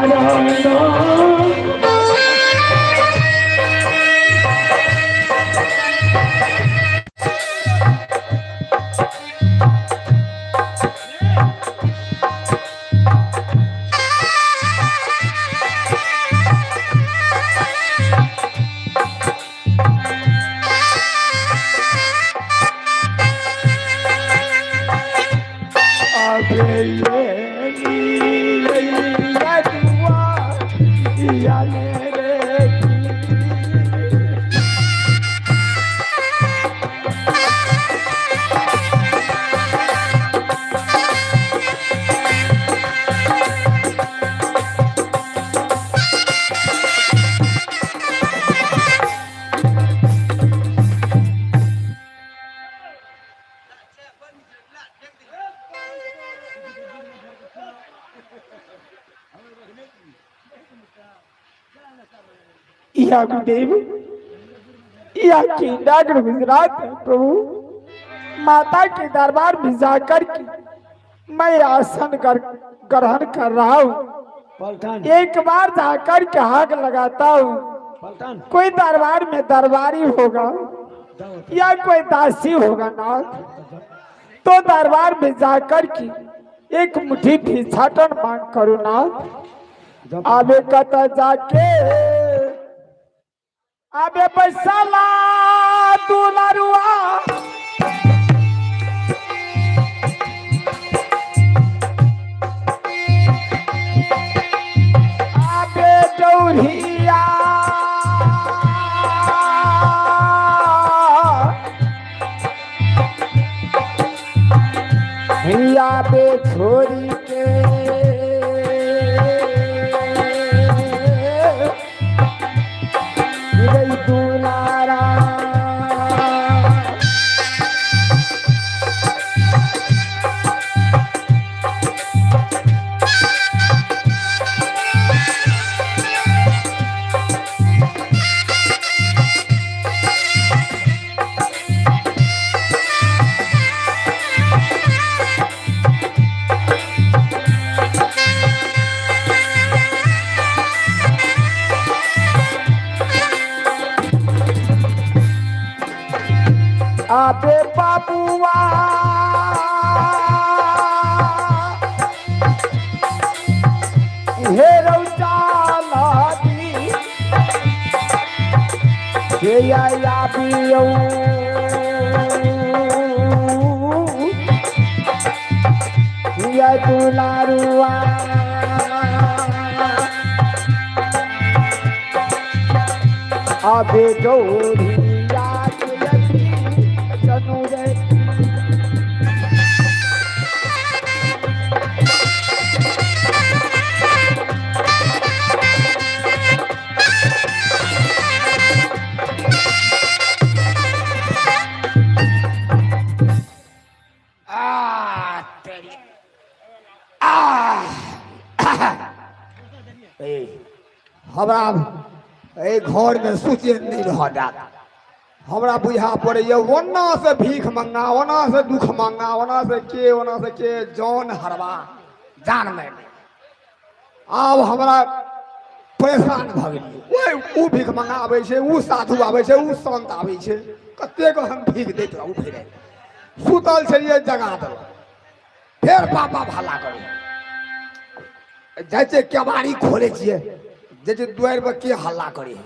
चरण। अबे ये नीलैया दुआ या मेरे की। या गुरुदेव, या की नगर गुजरात है प्रभु। माता के दरबार में जाकर के मैं आसन ग्रहण कर रहा हूँ। पलटन। एक बार जाकर के हाक लगाता हूँ। पलटन। कोई दरबार में दरबारी होगा या कोई दासी होगा नाथ, तो दरबार में जाकर के एक मुट्ठी भिक्षाटन मांग करो नाथ। आबे कत जाके आबे पैसा दुलारुआ आबे डौरिया हिया बे छोरी के गई दुलारा। आबे बाबुआ हे रौचाला दी हे या बियौ या दुलारुआ। आबे डोरिया चनु रे। आ तेरी आ ए हमरा एहि घरमे सुचेन नहि रह जात। हमरा बुझा पड़ैए ओना से भीख मंगा, ओना से दुख मंगा, ओना से के, ओना से के जौन हरवा जान में आब हमरा परेशान भऽ गेलियै। ओहि ओ भीख मंगा आबै छै, ओ साधु आबै छै, ओ संत आबै छै, कतेक हम भीख दैत रहू। फेर सुतल छलियै, जगा देलक, फेर बाबा भाला करू जाइ छियै, केबाड़ी खोलै छियै, जाइ छियै दुआरि पर, के हल्ला करी?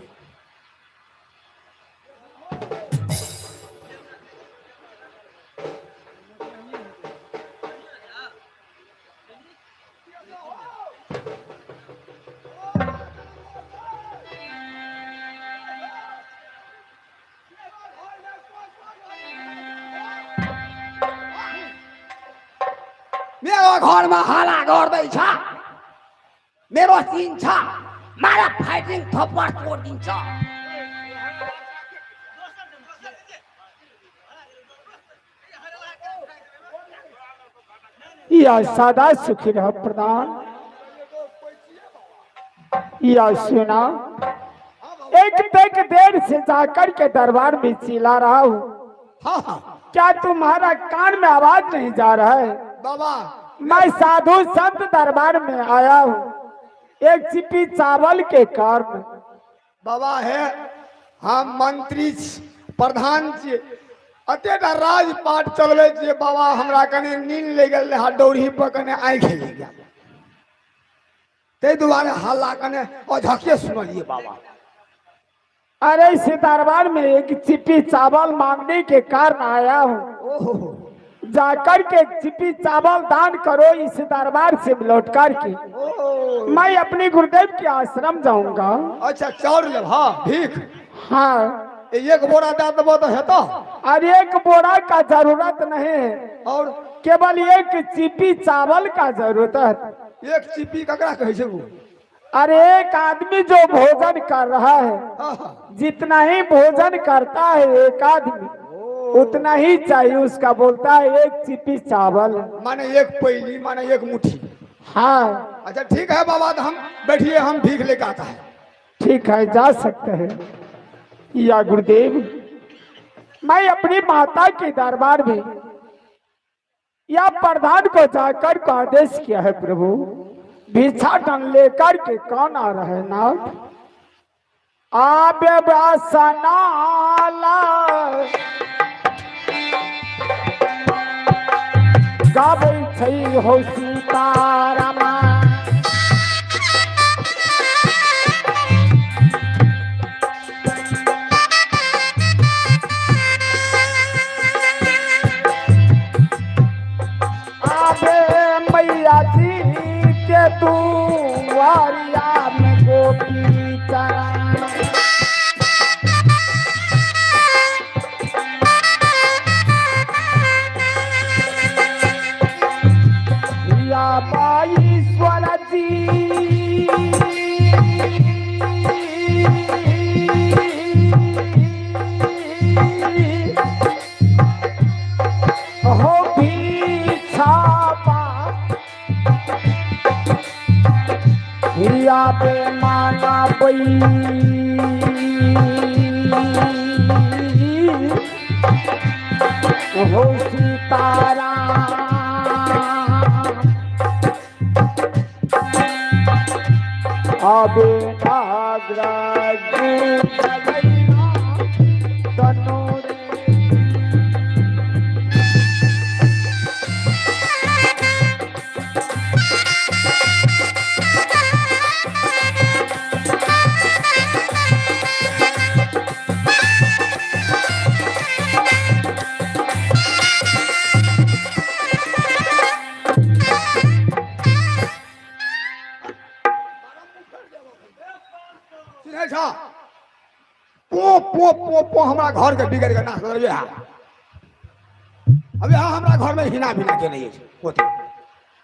मेरो घरमा हल्ला गर्दैछ, मेरो चिन्छ, मारा फाइटिङ थप्पड तोडिदिन्छ। या सदा सुखी रह प्रधान। या सुना, एक तक देर से जाकर के दरबार में चिल्ला रहा हूँ। हाँ हाँ। क्या तुम्हारा कान में आवाज नहीं जा रहा है? बाबा, मैं साधु संत दरबार में आया हूँ। एक चिपी चावल के कारण। बाबा हे, हम मंत्री छी, प्रधान छी, एतेटा राजपाट चलबै छियै बाबा। हमरा कने नींद लागि गेल रहए, डौरी पर कने आँखि लागि गेल, ताहि दुआरे हल्ला कने अझके सुनलियै बाबा। अरे इस दरबार में एक चिपी चावल मांगने के कारण आया हूँ। ओहो। जाकर के एक चिपी चावल दान करो, इस दरबार से लौट कर के ओ मैं अपने गुरुदेव के आश्रम जाऊंगा। अच्छा, चाउर लेब? हाँ, भीख? हाँ। एक बोरा दए देबो तऽ हेतौ? अरे एक बोरा का जरूरत नहीं है। और? केवल एक चिपी चावल का जरूरत है। एक चिपी ककरा कहै छै ओ? अरे एक आदमी जो भोजन कर रहा है, हाँ हाँ जितना ही भोजन करता है एक आदमी, उतना ही चाहिए, उसका बोलता है एक चिपी चावल। माने एक पैली, माने एक मुट्ठी? हाँ। अच्छा ठीक है बाबा, तो हम बैठिए, हम भीख लेके आता है। ठीक है, जा सकते हैं। या गुरुदेव, मैं अपनी माता के दरबार में या प्रधान को जाकर को आदेश किया है, प्रभु भिक्षाटन लेकर के कौन आ रहा है? नाथ आबे वासनाला गाबै छै हो सीतारामा। आबे मैया जी के दुआरिया में गोपी चरा। या बाईश्वर जी हो भिक्षा या बेमाना बई हो सीताराम। अब नागराज तनूरे। चिन्है छह? पो पो पो पो हमरा घर के बिगड़ के नाश कर। अब यहाँ हमरा घर में हिना बिना के नहीं अछि ओते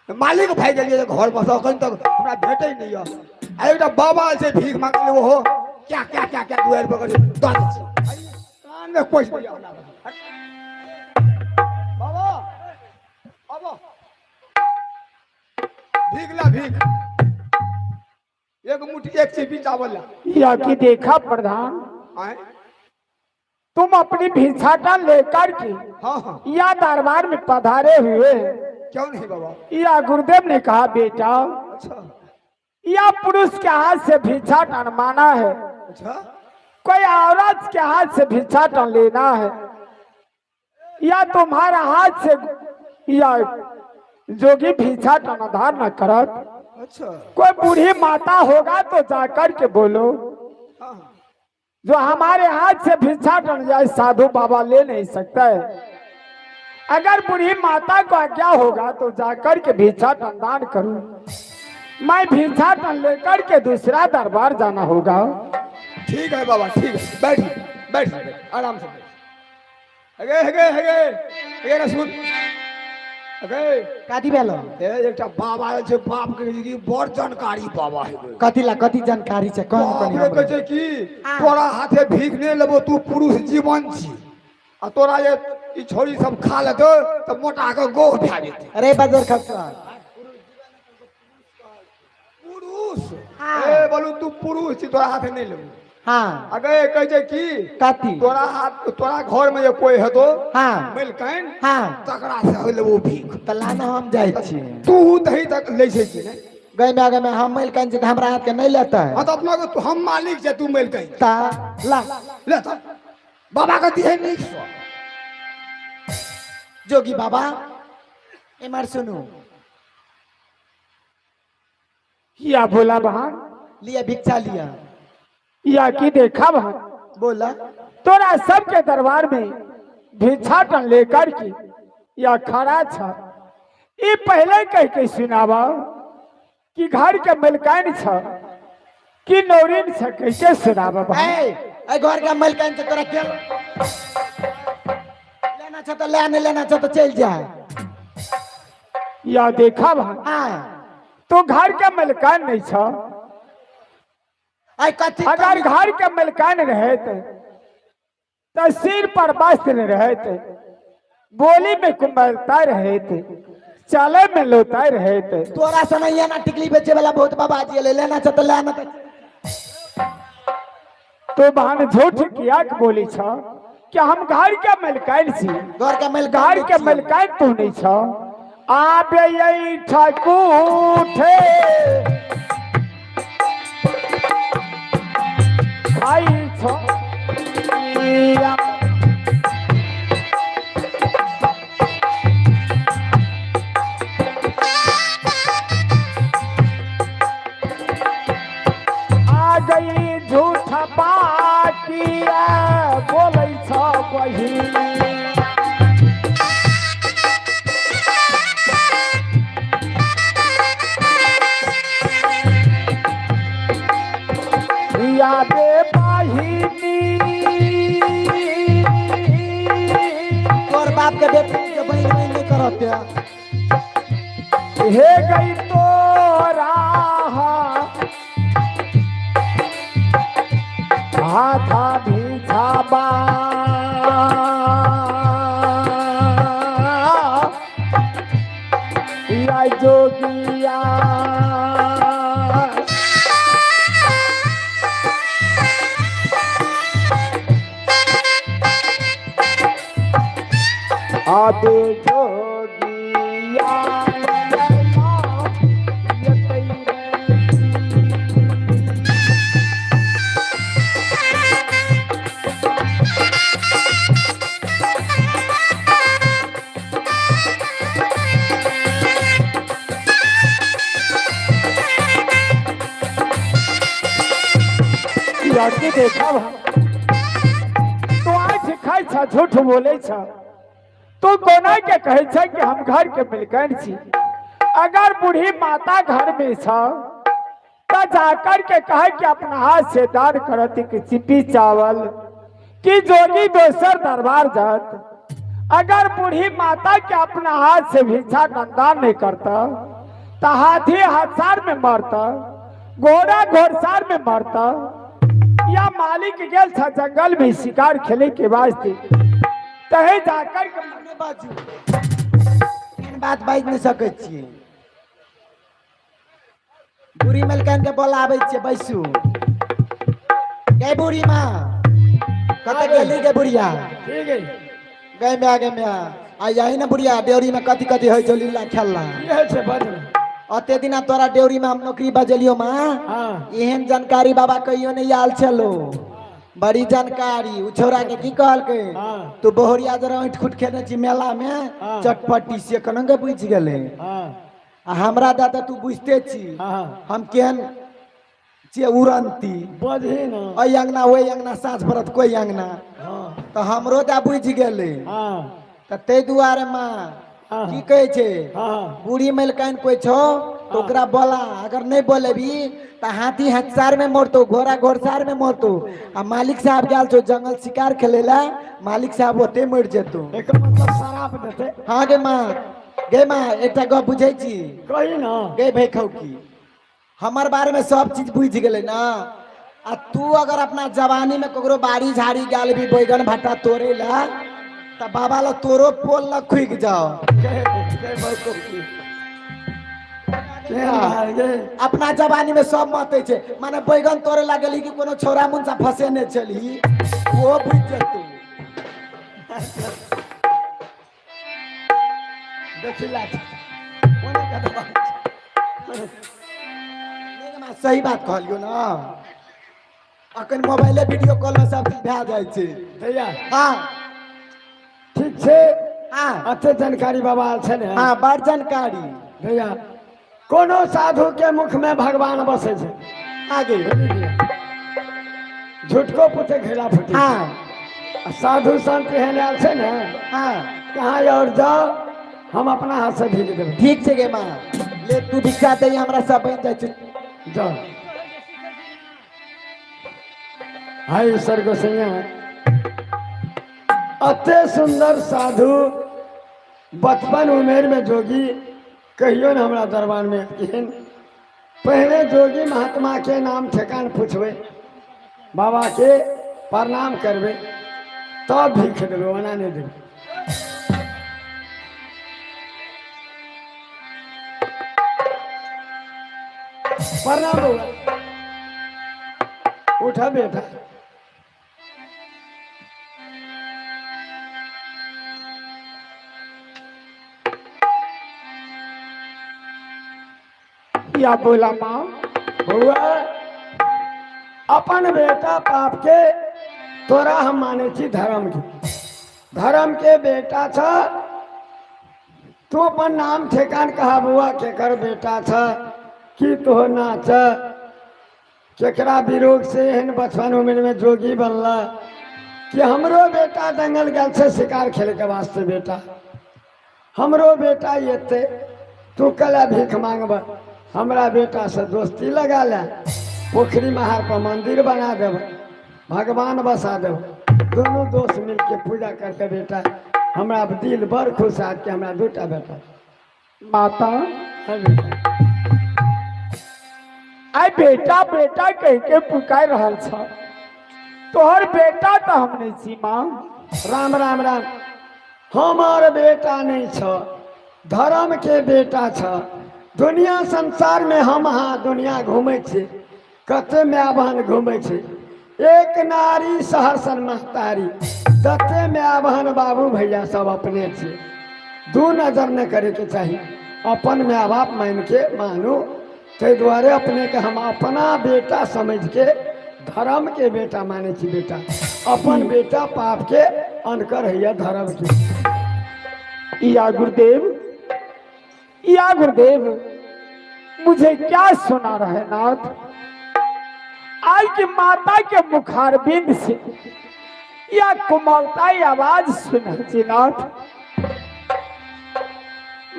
मालिक भाई गेलियै घर पर से अखन तक हमरा भेटै नहि यऽ। आ एकटा बाबा छै भीख मांगले, ओहो क्या क्या क्या क्या दुआरि पर दऽ दै छै, कान में कोइ नहि। बाबा बाबा, भीख ला भीख, एक मुट्ठी, एक चिपी चावल ला। या कि देखा प्रधान, आए? तुम अपनी भिक्षाटन लेकर के हाँ हाँ या दरबार में पधारे हुए हैं। क्यों नहीं बाबा? या गुरुदेव ने कहा, बेटा, या पुरुष के हाथ से भिक्षाटन माना है। अच्छा। कोई औरत के हाथ से भिक्षाटन लेना है, या तुम्हारा हाथ से या जोगी भिक्षाटन आधार न करत। अच्छा। कोई बूढ़ी माता होगा तो जाकर के बोलो, हाँ हाँ जो हमारे हाथ से भिक्षाटन जाए, साधु बाबा ले नहीं सकता है। अगर बूढ़ी माता को आज्ञा होगा तो जाकर के भिक्षाटन दान करो। मैं भिक्षाटन लेकर के दूसरा दरबार जाना होगा। ठीक है बाबा, ठीक है, बैठिए बैठिए बैठिए, आराम से बैठिए। हगे हगे हगे हगे ना सुन हगे। कथी भेलो? ए, एकटा बाबा आयल छै, बाप के कि बड़ जानकारी बाबा है। कथी ला, कथी जानकारी छै? कौन बाप कनी रे, हमरो? कहै छै कि तोरा हाथे भीख नहि लेबो, तू पुरुष जीवन छी आ तोरा जे ई छोरी सब खा लेतौ तऽ मोटा के गोह भए जेतै। अरे बाजार खसा। पुरुष हाँ। ए बोलू, तू पुरुष छी, तोरा हाथे नहि लेबो। अगे कहै छै कि कथी? तोरा हाथ, तोरा घर में जे कोई हेतो मिलकनि, तकरा से लेबो भीख। तऽ लाना, हम जाइ छी। तू दही तक लै छै कि नहि? गई में आगे में हम मिल कहीं तऽ हमरा हाथ के नहीं लेता है। हाँ तो अपना को तू हम मालिक छै, तू मिल कहीं। ता ला। ले तो बाबा के दिहे नीक सो। जोगी बाबा, एमर सुनू। या बोला बहन। लिया भिक्षा लिया। या की देखा बहन। बोला। तोरा सबके दरबार में भिक्षाटन लेकर की या खड़ा छ, ई पहले कह के सुनावा कि घर के मलकान छ कि नौरीन छ, कैसे सुनावा बहन? ए ए घर के मलकान से तोरा के लेना छ तो ले, नहीं लेना छ तो चल जा। या देखा बहन। हाँ। तो घर के मलकान नहीं छ। आई कथी? अगर घर के मलकान रहते तो सिर पर वस्त्र रहते, बोली में कुमलता रहते, चले में लोता रहते। तोरा से नहीं ना टिकली बेचे वाला बहुत बाबा जी ले, लेना छ तो ले ना तो बहन झूठ किया के बोली छ कि हम घर के मलकान छी। घर के मलकान। घर के मलकान तू नहीं छ। आबे यही ठाकुर खाई छ। आ गई झूठ बाकिया बोलै छ बहिनी। यादे बहिनी। तोर बाप के बेटी के बहन बहन नहीं करत। हे गई तोरा हाथा भिछाबा या जोगिया। आबे जोगिया लड़की देखा तो आज खाइ छ, झूठ बोले छ। तू कोना के कहे छ कि हम घर के मिलकन छी? अगर बूढ़ी माता घर में छ तो जाकर के कहे कि अपना हाथ से दान करती कि चिपी चावल कि जोगी दोसर दरबार जात। अगर बूढ़ी माता के अपना हाथ से भिक्षा दान नहीं करता तो हाथी हाथसार में मरता, घोड़ा घोड़सार में मरता, या मालिक गेल था जंगल में शिकार खेले के वास्ते तहे जाकर के नहि बाजू, एहन बात बाजि नहि सकै छियै। बूढ़ी मलकान के बोलाबै छियै, बैसू गे बूढ़ी माँ। कतऽ गेली गे बुढ़िया? ठीक है। गए म्या, गे म्या, आ यही ने बुढ़िया डेउरी में कथी कथी होइ छौ लीला खेलला? ये छै बजल। अते दिना तोरा डेउरी में हम नौकरी बजलियो माँ। हाँ। एहन जानकारी बाबा कहियो नहीं आयल छलो, बड़ी जानकारी। उ छौड़ा के की कहलकै? हाँ। तू बोहरिया जरा ऐंठ खुट खेने छी मेला में। हाँ। चटपटी से केना के बुझि गेलै? हाँ। आ हमरा दादा तू बुझते छी। हाँ। हम केहन छियै उड़ंती। बजही ना। एहि अंगना ओहि अंगना साँझ पड़त कोइ अंगना। हाँ। तऽ हमरो दा बुझि गेलै। हाँ। तऽ ताहि दुआरे माँ हाँ। की कहै छै? हाँ। बूढ़ी मलकाइन कोइ छौ तो ओकरा बोला। अगर नहीं बोलेबी तऽ हाथी हथसार में मरतो, घोड़ा घोड़सार में मरतो, आ मालिक साहब गेल छौ जंगल शिकार खेले ला, मालिक साहब ओते मरि जेतो। एकर मतलब शराब देते? हाँ गे माँ, गे माँ, एकटा गप बुझै छी? कही ना। गे भाई खौकी, हमर बारे में सब चीज बुझि गेलै ना। आ तू अगर अपना जवानी में ककरो बाड़ी झाड़ी गेल भी बैगन भट्टा तोड़े ला तऽ बाबा ला तोरो पोल ला खुकि जाओ। के के भाई को की के भाई गे? अपना जवानी में सब मत छै, माने बैगन तोड़े ला गेली कि कोनो छौड़ा मुनसा फसेने छली, वो बुझि जेतौ। देखी ला ओने का दबा। सही बात कहलियो ना। अखन मोबाइले वीडियो कॉल में सब चीज भए जाइ छै। भैया। हाँ। ठीक छै। हाँ। अते जानकारी बाबा आयल छै ने? हाँ, बड़ जानकारी। भैया, कोनो साधु के मुख में भगवान बसै छै। आगे। झूठको पुते घेला फुटी। हाँ। आ साधु संत एहन आयल छै ने। हाँ। कहाँ और जाओ, हम अपना हाथ से भीग देबै। ठीक छै गे माँ, ले तू भिक्षा दे, हमरा सब बनि जाइ छै। जाओ। हाय ईश्वर गोसैया, अते सुंदर साधु बचपन उमेर में जोगी कहियो ने हमरा दरबार में एहन। पहले जोगी महात्मा के नाम ठेकान पूछबै, बाबा के प्रणाम करबै, तब भीख देबै, ओना नहि देबै। प्रणाम बौआ, उठा बेटा। या बोला माँ। बौआ, अपन बेटा पाप के तोरा हम मानै छी धर्म के, धर्म के बेटा छ तू। अपन नाम ठेकान कहा बौआ, केकर बेटा छ, की तोहर ना छ, केकरा विरोग से एहन बचपन उम्र में जोगी बनला? कि हमरो बेटा जंगल गेल छै शिकार खेले के वास्ते बेटा, हमरो बेटा एते तू कला भीख मांगब? हमरा बेटा से दोस्ती लगा ले, पोखरी महार पर मंदिर बना देब, भगवान बसा देब, दोनों दोस्त मिलके पूजा करके। बेटा, हमरा दिल बड़ खुश आत कि हमरा दूटा बेटा। माता। हाँ बेटा। आइ बेटा बेटा कह के पुकार रहल छ, तोहर बेटा तो हम नहीं छी माँ। राम राम राम, हमार बेटा नहीं छ, धर्म के बेटा छ। दुनिया संसार में हम अहाँ दुनिया घूमै छी, कते माय बहन घूमै छी, एक नारी सहरसन महतारी, तते माय बहन बाबू भैया सब अपने छी। दू नजर नहि करैके चाही, अपन माय बाप मान के मानू। ताहि दुआरे अपनेके हम अपना बेटा समझिके धर्म के बेटा मानै छी बेटा। अपन बेटा पाप के अनकर हैया धर्म के। या गुरुदेव, या गुरुदेव, मुझे क्या सुना रहे नाथ? आज की माता के मुखारबिंद से या कोमलता आवाज सुना जी नाथ।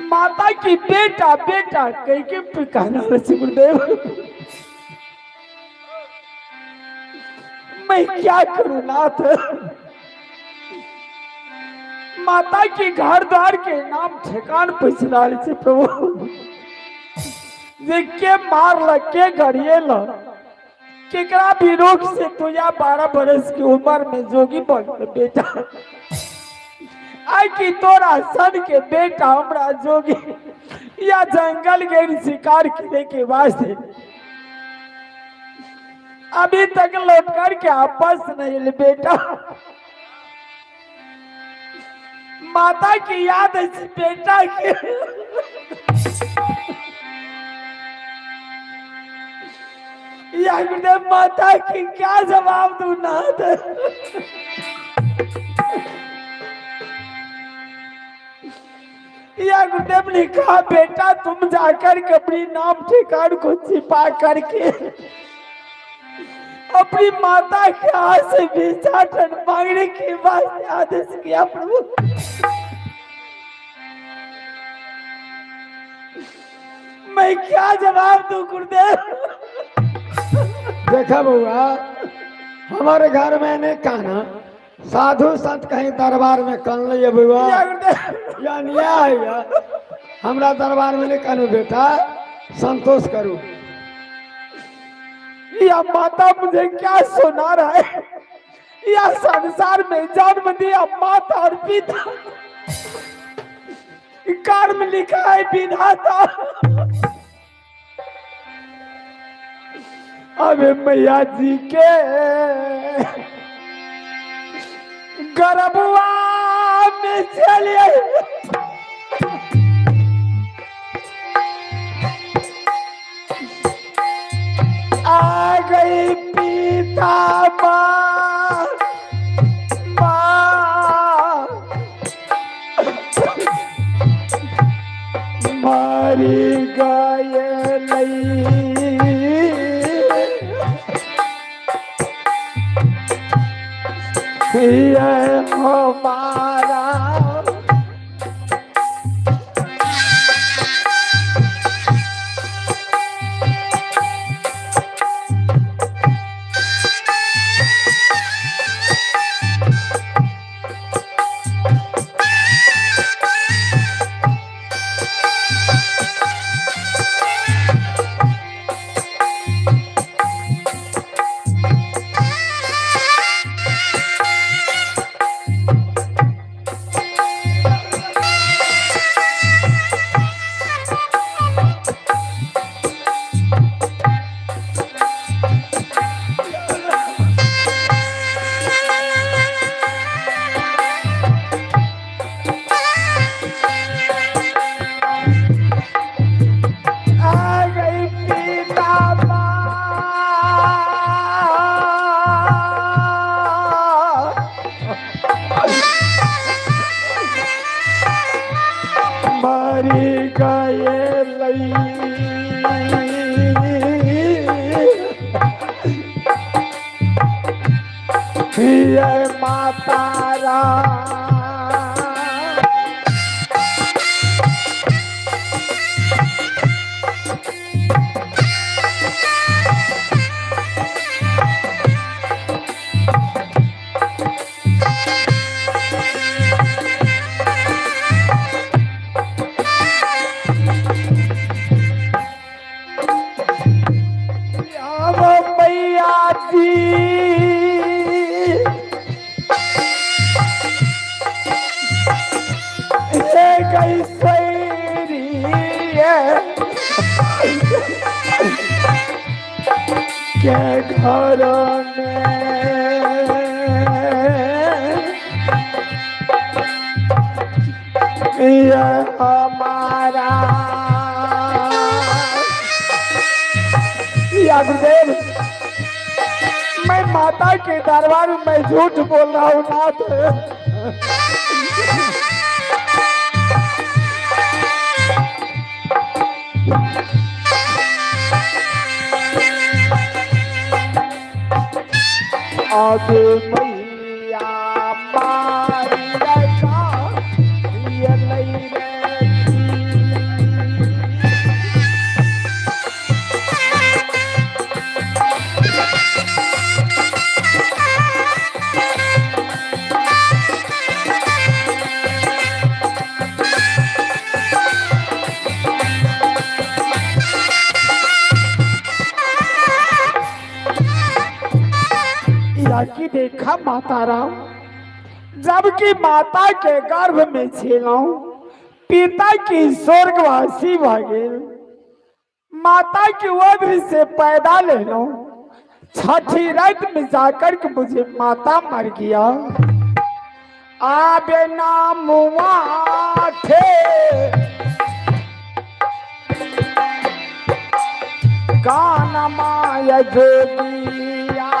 माता की बेटा बेटा कह के पुकारना रहे गुरुदेव, मैं क्या करूं नाथ? माता की घर द्वार के नाम ठेकान पूछ रहा छे प्रभु, जे के मारल, के गरिएल, केकरा विरोध से तुझा 12 बरस की उम्र में जोगी बन बेटा? आई की तोरा सन के बेटा हमरा जोगी या जंगल के शिकार करे के वास्ते अभी तक लौट कर के आपस नहीं ले बेटा। माता की याद है बेटा के। या गुरुदेव, माता की क्या जवाब दूं नाथ? या गुरुदेव ने कहा, बेटा तुम जाकर के अपनी नाम ठिकान को छिपा करके अपनी माता के हाथ से भिक्षाटन मांगने के वास्ते आदेश किया प्रभु। मैं क्या जवाब दूं गुरुदेव? देखा बउआ, हमारे घर में नहीं कहना, साधु संत कहीं दरबार में कन लिए बउआ। या गुरुदेव। या न्याय है या हमरा दरबार में नहीं कहनु बेटा, संतोष करू। या माता मुझे क्या सुना रहा है? या संसार में जन्म दिया माता और पिता, कर्म लिखा है विधाता। अबे मैया जी के गरबुआ में चलिए। आ गई पिता माँ माँ मरी गए लई। ये हमारा आ गई पिता माँ मरी गए लई। ये माता राम। राम मैया जी हे गई सैरी के घर में यह हमारा या गुरुदेव, मैं माता के दरबार में मैं झूठ बोल रहा हूँ नाथ। अब मैया मारी रखा ये लई रे। की देखा माता राम, जबकि माता के गर्भ में छेलूं, पिता की स्वर्गवासी भगे, माता की उदर से पैदा ले लो, छठी रात में जाकर के मुझे माता मर गया। आबे नाम थे गाना माया जोगिया।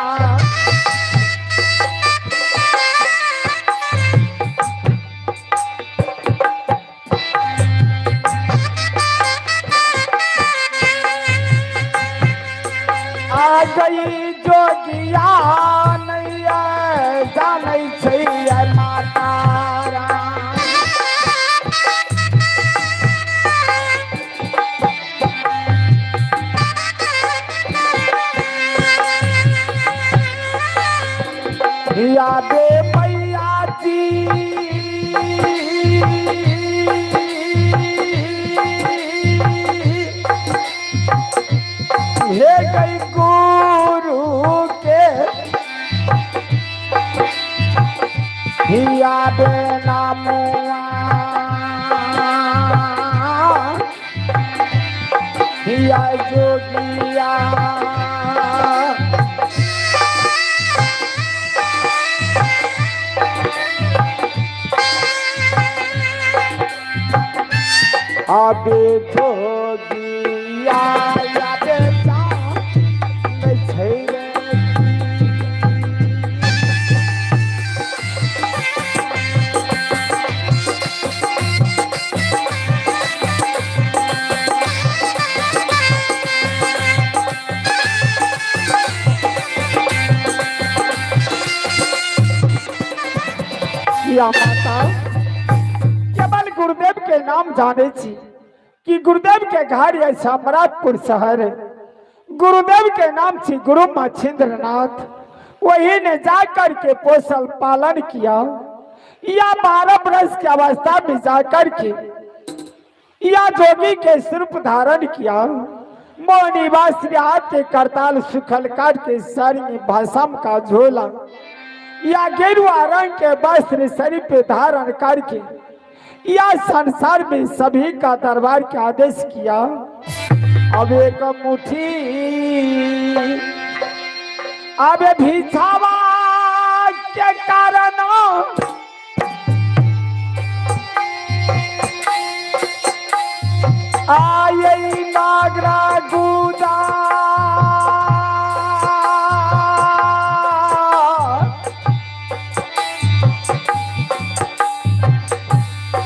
आ गई जोगिया नैया जानै छै माता राम। यादे मैया जी हे गई गुरु के यादे नामुआ या जोगिया। अबे जोगिया यादे जान दिया माता। केवल गुरुदेव के नाम जाने छी कि गुरुदेव के घर यह सम्राटपुर शहर है। गुरुदेव के नाम छी गुरु मच्छिंद्र नाथ, वही ने जाकर के पोषण पालन किया। या 12 वर्ष की अवस्था में जाकर के या जोगी के स्वरूप धारण किया। मोहनिवास हाथ के करताल सुखल काट के सर में भस्म का झोला या गेरुआ रंग के वस्त्र शरीर पे धारण करके या संसार में सभी का दरबार के आदेश किया। अब एक मुट्ठी अब भिक्षावा के कारण आये नागरा गुदा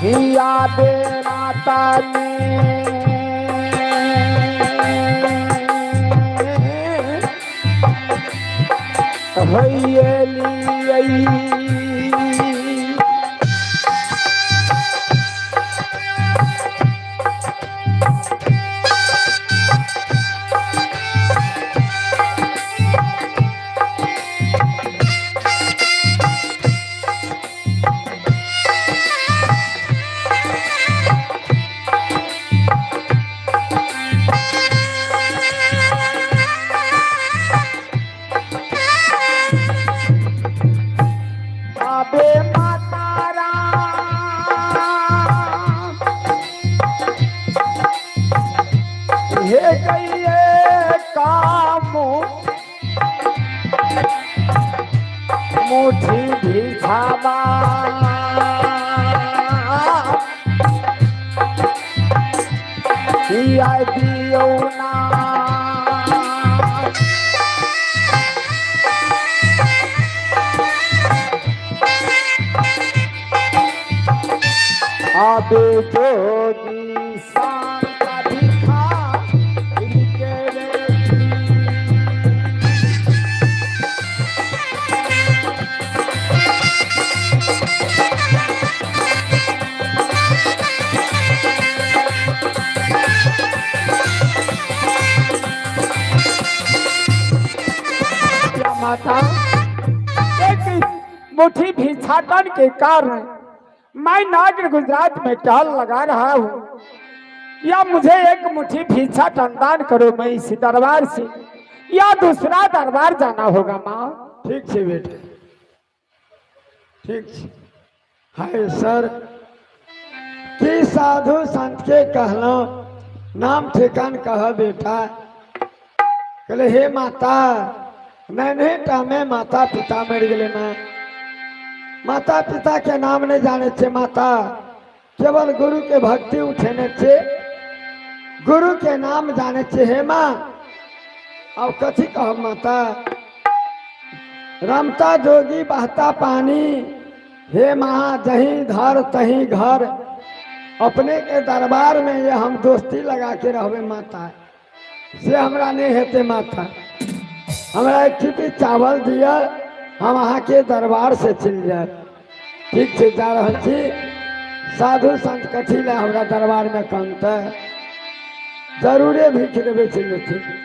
हिया बे माता ने होइए। अबे माता राम हे गईये काम मुठी भिछावा किया दियो ना। अबे जोगी शांत भिखारी के रे। या माता, एक मुट्ठी भिक्षाटन के कारण मैं नागर गुजरात में टहल लगा रहा हूँ, या मुझे एक मुट्ठी भिक्षाटन दान करो, मैं इस दरबार से या दूसरा दरबार जाना होगा माँ। ठीक छै बेटा, ठीक छै। हाय सर, की साधु संत के कहलहुँ नाम ठेकान कह बेटा। कहले हे माता, नन्हे टा में माता पिता मरि गेलै ना, माता पिता के नाम नहीं जाने छे माता, केवल गुरु के भक्ति उठेने छे, गुरु के नाम जाने छे। हे माँ, अब कथी कहब माता। रमता जोगी बहता पानी, हे माँ जहीं धर तहीं घर, अपने के दरबार में ये हम दोस्ती लगा के रहबे माता, से हमरा नहीं हेते माता। हमरा एक छिपी चावल दिया, हम अहाँ के दरबार से चलि जायब। ठीक छै, जा रहल छी। साधु संत कथी लए हमरा दरबार में कनतै, जरूरे भीख देबै चलि जेथिन।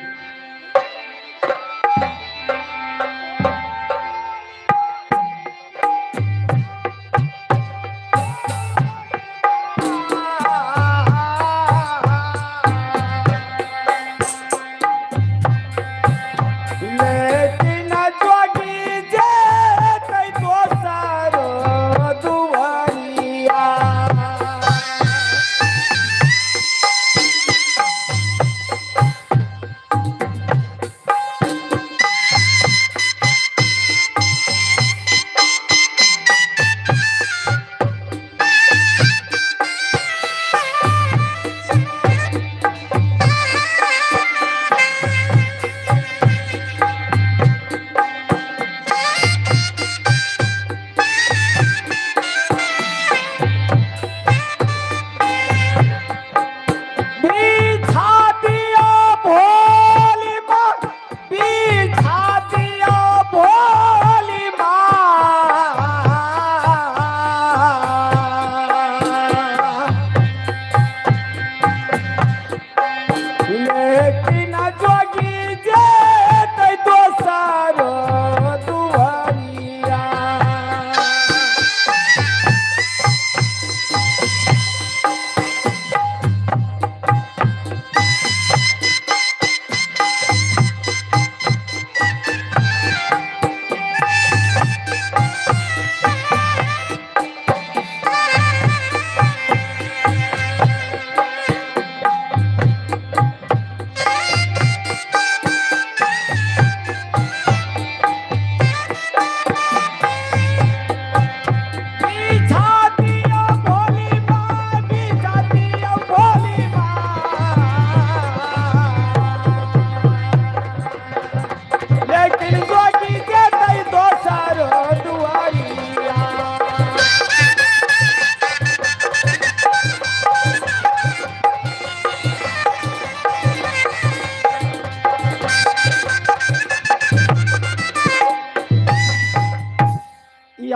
लेकिन जोगी जे तै दोसर दुआरिया।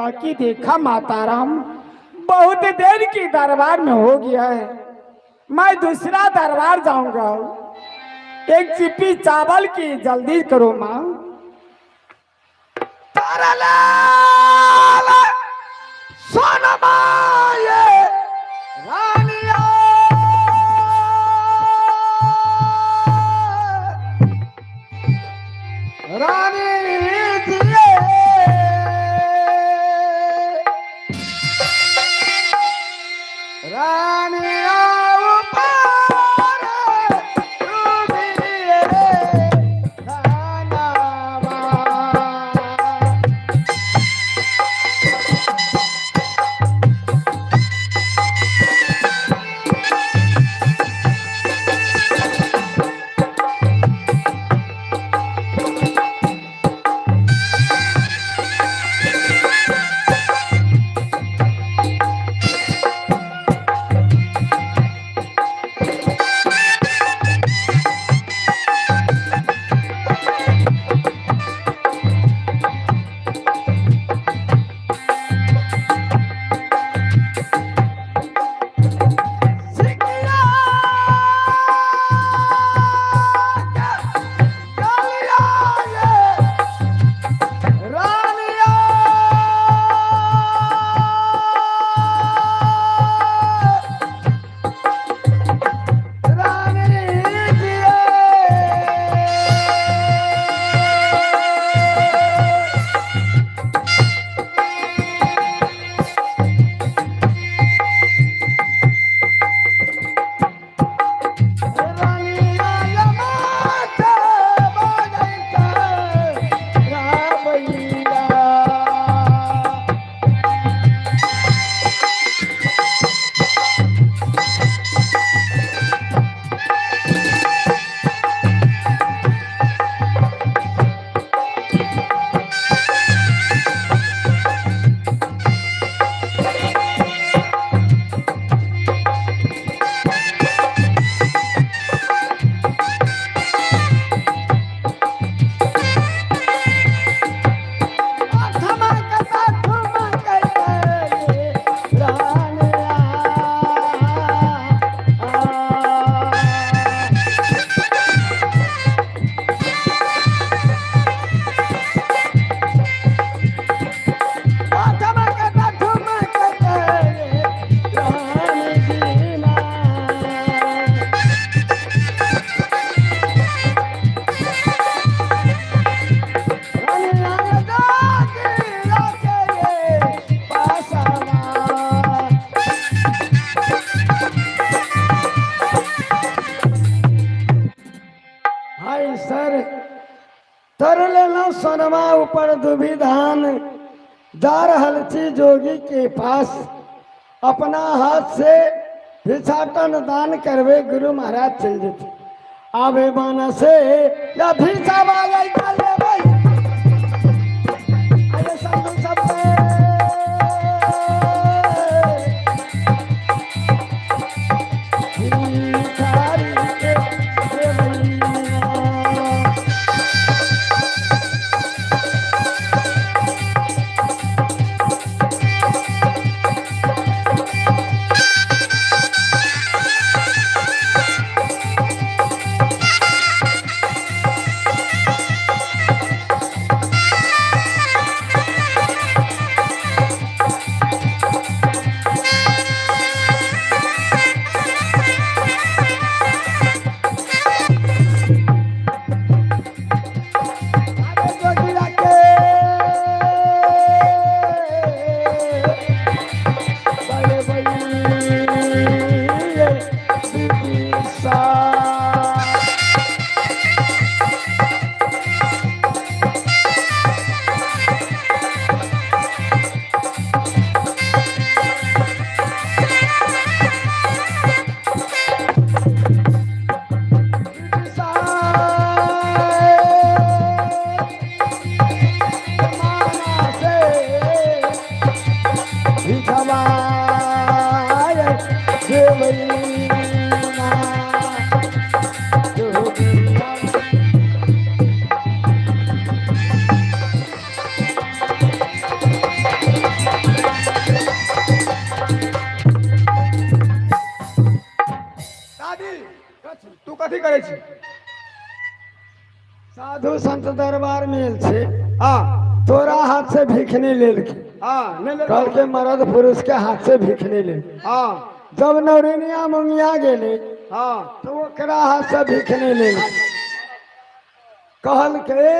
या कि देखा माताराम, बहुत देर की दरबार में हो गया है, मैं दूसरा दरबार जाऊंगा। एक चिप्पी चावल की जल्दी करो माँ। तरलाल सोनमा ये रानिया, रानी दिए, रानिया ऊपर डूबिए रानावा। सिकिया के गलिया ये रानिया, रानी दिए। रानिया लमाते बजैते रामैया। ठमकता ठुमकते रानिया। ठमकता ठुमकते रानी जीना। हाय सर, तर लेलहुँ सोनमा ऊपर दुभी धान, जा रहल छी जोगी के पास, अपना हाथ से भिक्षाटन दान करबे, गुरु महाराज चल जेते आबे बाना से या भिक्षा मांगै लेबै। अरे साधु सब भिखारी के देवैया। साधु संत दरबार में आयल छै। हाँ। तोरा हाथ से भीख नहीं लेलके। हाँ, नहीं। कल के मर्द पुरुष के हाथ से भीख नहीं ले। हाँ। जब नौरिनिया मुंगिया गेले हाँ, तो ओकरा हाथ से भीख नहीं ले। कहल के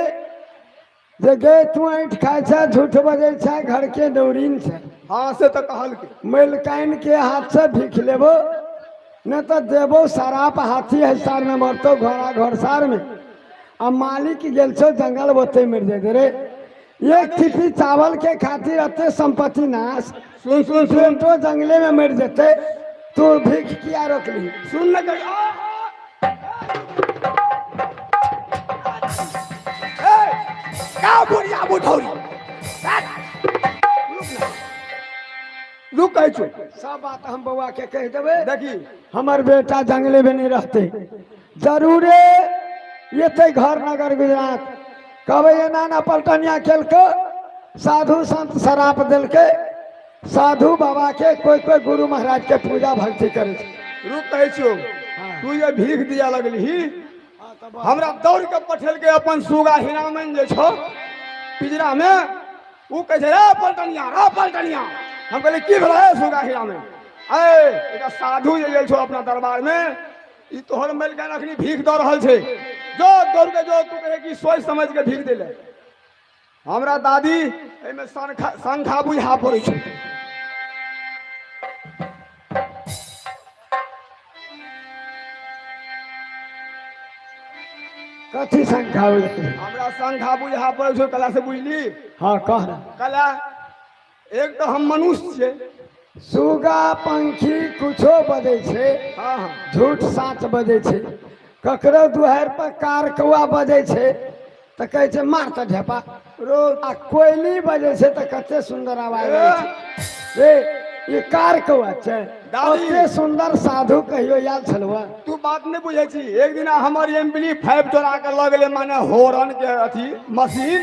जे गे तू ऐठ खाइ छै, झूठ बजै छै, घर के नौरिन छै। हाँ, से तो कहल के। मलिकाइन के हाथ से भीख लेबो, नहीं तो देबो शराप, हाथी है सार में मरतो, घोड़ा घर सार में, आ मालिक गेल छौ जंगल ओते मरि जेतै रे। एक थिपी चावल के खातिर एते संपत्ति नाश। सुन सुन सुन। बेटो जंगले में मरि जेतै, तू भीख किया रोकली? सुन न कही। का बुढ़िया बुढ़ौरी, रुक, कहै छौ। सब बात हम बौआ के कहि देबै। देखी। हमर बेटा जंगले में नहीं रहते, जरूरे एते घर नगर गुजरात। कहबै एना ना पलटनिया केलकै, साधु संत शराप देलकै। साधु बाबा के कोई कोई गुरु महाराज के पूजा भक्ति करै छै। रुक, कहै छियौ। तू जे भीख दिया लगलही, हमरा दौड़ के पठेलकै अपन सुगा हिरामन जे छौ पिजरा मे। उ कहै छै, रे पलटनिया, रे पलटनिया। हम कहलियै, की भेलै हे सुगा हिरामन? ए एकटा साधु जे गेल छौ अपना दरबार मे, ई तोहर मलिकान अखनी भीख दऽ रहल छै। जो दौड़ के जो। तू कहै कि सोचि समझ के भीख देले। हमरा दादी एहिमे शंखा शंखा बुझा पड़ै छै। कथी शंखा बुझा? हमरा शंखा बुझा पड़ै छै। कला से बुझली? हाँ, कह ना। कला एक तऽ हम मनुष्य छियै। सुगा पंखी कुछो बजै छै। हाँ हाँ। झूठ साँच बजै छै। ककरो दुहारि पर कार कौआ बजै छै तऽ कहै छै, मार तऽ ढेपा रो। आ कोयली बजै छै तऽ कते सुन्दर आवाज आबै छै। रे, ई कार कौआ छै? दादी। ओते सुन्दर साधु कहियो आयल छलहुँ? तू बात नहि बुझै छी। एक दिना हमर एम्पली फाइव चोरा के लऽ गेलै, माने होरन के अथी मशीन।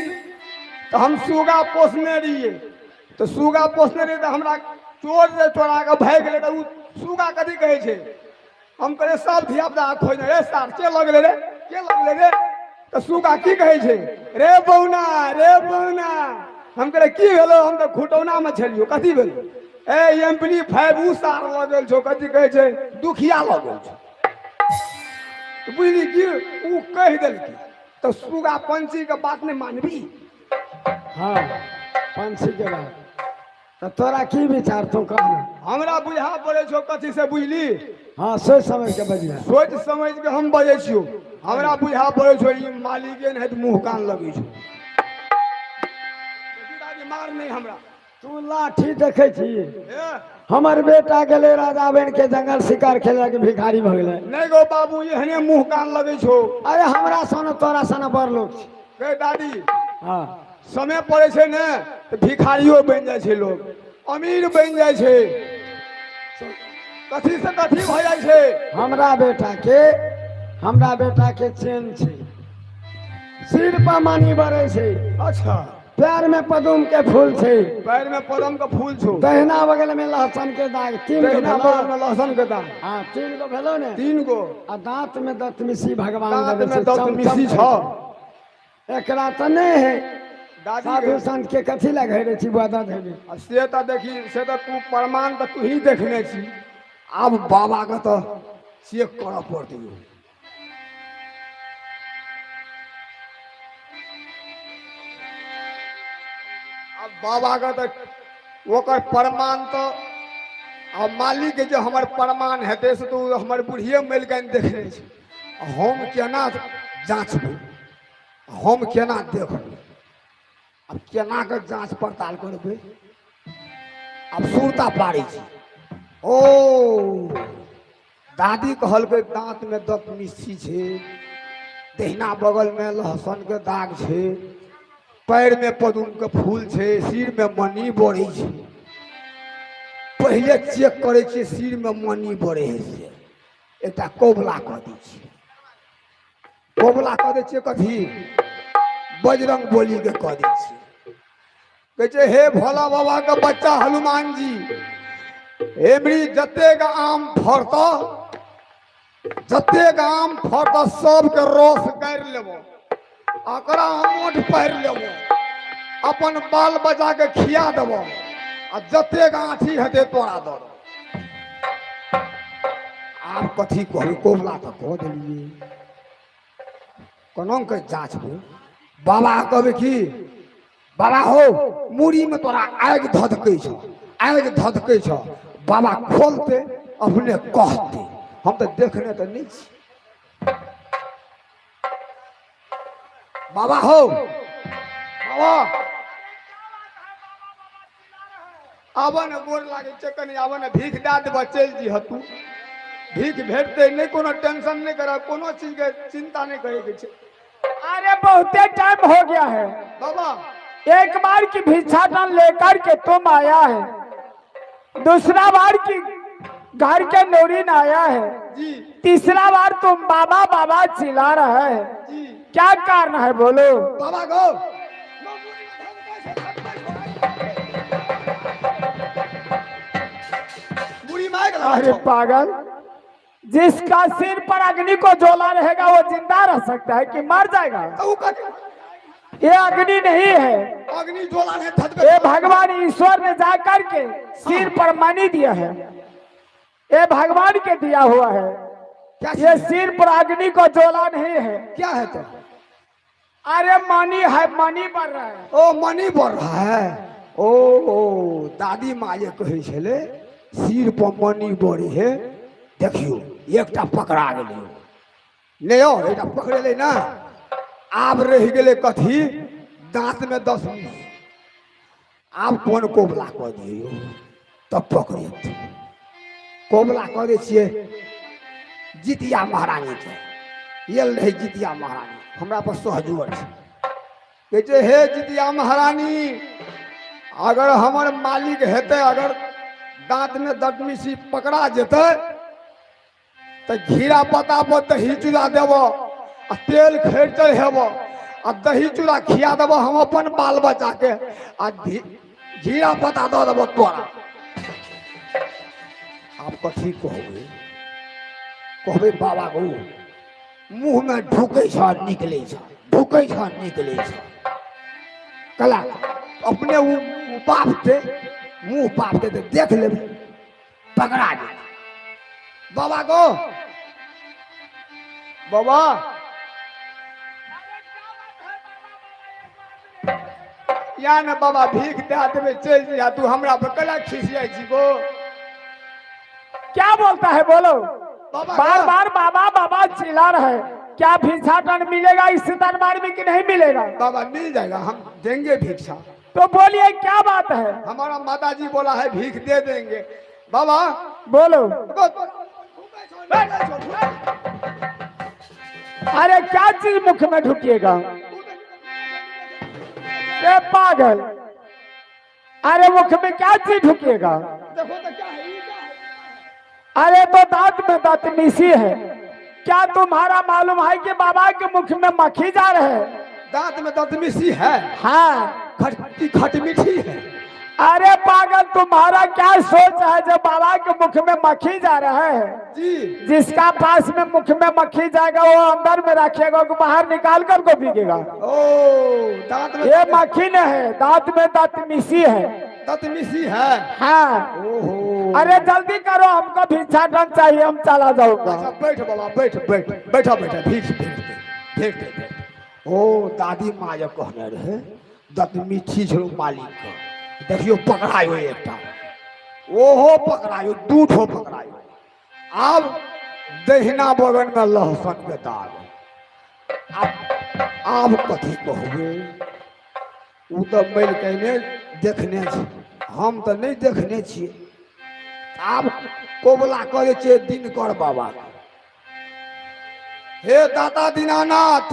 तऽ हम सुगा पोसने रहियै, तऽ सुगा पोसने रहियै तऽ हमरा चोर जे चोरा के भागि गेलै, तऽ ओ सुगा कथी कहै छै? हम कहलियै, सब धिया पुता खोजने रे, सार के लऽ गेलै रे, के लऽ गेलै रे? तऽ सुगा की कहै छै? रे बौना, रे बौना। हम कहलियै, की भेलो? हम तऽ खुटौनामे छलियौ, कथी भेलो? ए एम्पली फाइव उ सार लऽ गेल छौ, कथी कहै छै, दुखिया लऽ गेल छौ। बुझली कि उ कहि देलकै तऽ सुगा पंछी के बात नहि मानबी? हाँ, पंछी के बात तऽ तोरा की विचार, तू कह ना। हमरा बुझा पड़ै छौ। कथी से बुझली? हाँ, सोच समझ के बजिया। सोचि समझि के हम बजै छियौ। हमरा बुझा पड़ै छौ ई मालिके नहि तऽ मुँह कान लगै छौ। देखी दादी, मार नहि हमरा। तू लाठी देखै छी? ए, हमर बेटा गेलै राजा बनि के जंगल शिकार खेले के भिखारी भऽ गेलै। नहि गो बाबू, एहने मुँह कान लगै छौ। अरे, हमरा सन तोरा सन बड़ लोक छै। गे दादी। हाँ। समय पड़ै छै ने तऽ भिखारियो बनि जाइ छै लोग, अमीर बनि जाइ छै, कथी से कथी भऽ जाइ छै। हमरा बेटा के चेन छै, सिर पर मणि बरै छै। अच्छा। पैर में पदुम के फूल छै। पैर में पदम के फूल छौ। दहिना बगल में लहसुन के दाग, तीन गो। दहिना भेलौ। बगल में लहसुन के दाग। हाँ, तीन गो भेलौ ने? तीन गो। आ दांत में दतमिसी भगवान दांत देने में छै, चम दतमिसी चम छौ। करै छै। एकरा तऽ नहि है। दादी। साधु संत के कथी लए घेरे छी बुआ दऽ देबी? आ से तऽ देखी, से तऽ तू प्रमाण तऽ तू ही देखने छी। आब बाबा के तऽ चेक करऽ पड़तै यौ। आब बाबा के तऽ ओकर प्रमाण तऽ आब मालिक के जे हमर प्रमाण हेतै से तऽ ओ हमर बुढ़िए मलिकानि देखने छै। आ हम केना जाँचबै? हम केना देखबै? आब केना कऽ जाँच पड़ताल करबै? आब सुरता पारै छी। ओ दादी कहलकै, दाँतमे दतमिस्सी छै, दहिना बगलमे लहसनके दाग छै, पैरमे पदुमके फूल छै, सिरमे मणि बढ़ै छै। पहिले चेक करै छियै, सिरमे मणि बढ़ै है से एकटा कबुला कऽ दै छियै। कबुला कऽ दै छियै कथी? बजरंग बलीके कऽ दै छियै। कहै छै, हे भोला बाबाके बच्चा हनुमान जी, एमरी जतेक आम फड़त, जतेक आम फड़त, सबके रस गाड़ि लेब। एकरा हम ओठ पहिर लेबो, अपन बाल बच्चा के खिया देबो आ जतेक आँठी हेतै तोरा दऽ देबो। आब कथी कहबै, कोबला तऽ कऽ देलियै, कोना के जाँचबै? बाबा कहबै की बाबा हो, मूड़ी में तोरा आगि धधकै छौ, आगि धधकै छौ। बाबा खोलते अपने कहते, हम तऽ देखने तऽ नहि छी। बाबा हो, बाबा आबऽ ने, गोर लागै छै कनि, आबऽ ने, भीख दए देबऽ, चलि जइह तू। भीख भेटतै नहि, कोनो टेंशन नहि करऽ, कोनो चीजके चिन्ता नहि करैके छै। अरे बहुते टाइम हो गया है बाबा। एक बार की भिक्षाटन लेकर के तुम आया है, दूसरा बार की घर के नौरीन आया है जी, तीसरा बार तुम बाबा बाबा चिल्ला रहे है जी, क्या कारण है बोलो? बाबा गो, बुढ़ी माइक। अरे पागल, जिसका सिर पर अग्नि को ज्वाला रहेगा वो जिंदा रह सकता है कि मर जाएगा? तऽ ओ कथी? ये अग्नि नहीं है। अग्नि ज्वाला नहीं धधकै। ये भगवान ईश्वर ने जा करके सिर पर मणि दिया है, ये भगवान के दिया हुआ है। क्या? ये सिर पर अग्नि को ज्वाला नहीं है। क्या है तो? अरे मणि है, मणि बढ़ रहा है। ओ मणि बढ़ रहा है। ओ ओ दादी माँ जे कहै छलै सिर पर मणि बढ़े है। देखियौ, एकटा पकड़ा गेलै। नहि यौ, एकटा पकड़ेलै ने, आब रहि गेलै कथी? दाँतमे 10 बीस। आब कोन कोबला कऽ दियौ तब पकड़ेतै? कोबला कऽ दै छियै जितिया महारानीके। आयल रहै जितिया महारानी, हमरा पर सहजोर छै। कहै छै, हे जितिया महारानी, अगर हमर मालिक हेतै, अगर दाँतमे दतमिसी पकड़ा जेतै तऽ घीरा पत्ता पर दही चूड़ा देबो आ तेल खर्चल हेबो आ दही चूड़ा खिया देबो हम अपन बाल बच्चाके आ घीरा पत्ता दऽ देबो तोरा। आब कथी कहबै? कहबै बाबा गो, मुँहमे ढुकै छ निकलै छ, ढुकै छ निकलै छ। कला अपने ओ बापते मुँह बापते तऽ देख लेबै, पकड़ा जेतै। बाबा गो, बाबा या ने बाबा, भीख दए देबै, चलि जइहा तू। हमरा पर कला खिसियाइ छी गो? क्या बोलता है बोलो? बाबा। बार बार बाबा बाबा चिल्ला रहे। क्या भिक्षाटन मिलेगा इस दरबार में कि नहीं मिलेगा? बाबा, मिल जाएगा, हम देंगे भिक्षा। तो बोलिए, क्या बात है? हमारा माता जी बोला है, भीख दे देंगे बाबा। बोलो। गो, अरे क्या चीज मुख में ढुकिएगा ये पागल? अरे मुख में क्या चीज ढुकिएगा? देखो तो क्या है, ये क्या है? अरे तो दांत में दतमीसी है। क्या तुम्हारा मालूम है कि बाबा के मुख में मक्खी जा रहे हैं? दांत में दतमिसी है? हाँ। खट्टी खटमीठी है? अरे पागल, तुम्हारा क्या सोच है जो बाबा के मुख में मक्खी जा रहा है? जी। जिसका पास में मुख में मक्खी जाएगा वो अंदर में रखेगा कि बाहर निकाल कर को फेंकेगा? ओ दांत में ये मक्खी नहीं है, दांत में दतमीसी है। दतमिसी है? हाँ। ओहो। अरे जल्दी करो, हमको भिक्षाटन चाहिए, हम चला जाऊंगा। अच्छा बैठ बाबा, बैठ बैठ, बैठा बैठा, भीख भेट दे, भेट दे, भेट दे। ओ दादी माँ जे कहने रहे दतमीठी छलो मालिक के, देखियो पकड़ायो एकटा, ओहो पकड़ायो, दू ठो पकड़ायो। आब दहिना बगल में लहसुन के दाग। आब कथी कहबै? ओ तऽ मरि कने देखने छै, हम तऽ नहि देखने छियै। आब कोबला करै छियै दिनकर बाबा। हे दाता दीनानाथ,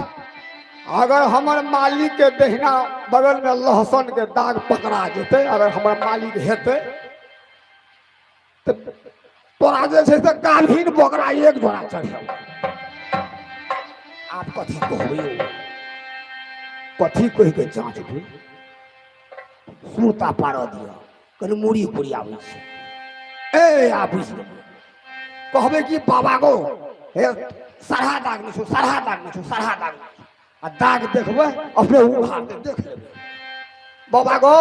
अगर हमर मालिक के दहिना बगल में लहसुन के दाग पकड़ा जेतै, अगर हमर मालिक हेतै तऽ तोरा जे छै से गाभीन बकरा एक जोड़ा चढ़ेब। आब कथी कहबै यौ? कथी कहि के जाँचबै? सुरता पारऽ दिअ कनि, मूड़ी कुड़ियाबै छै। ए आ बुझि गेलियै। कहबै कि बाबा गो, हे सरहा दाग नहि छौ, सरहा दाग नहि छौ, सरहा दाग नहि छौ। आ दाग देखबै अपने उघार देब, देख लेबै। बाबा गो,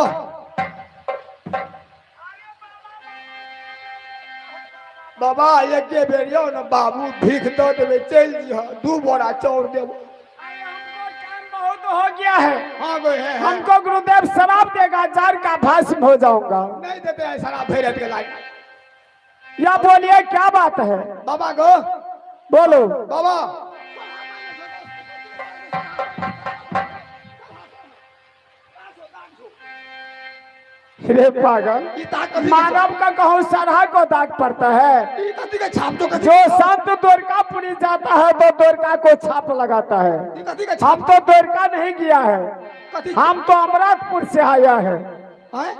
बाबा एके बेर यौ ने बाबू, भीख दऽ देबै, चलि जइह, 2 बोरा चाउर देब। बहुत हो गया है। हाँ गो, है। हमको गुरुदेव शराब देगा, जार का भस्म हो जाऊंगा। नहीं देते हैं शराब भरि राति के लाग। या बोलिए क्या बात है? बाबा गो। बोलो। बाबा, रे पागल, ई ताक कथी के? मानव का कहूँ सरहा को दाग पड़ता है। ई कथी के छाप तो कथी? जो संत द्वारकापुरी जाता है तो द्वारका को छाप लगाता है। ई कथी के छाप? हम तो द्वारका नहीं गया है। कथी? हम तो अमराजपुर से आया है। आँय?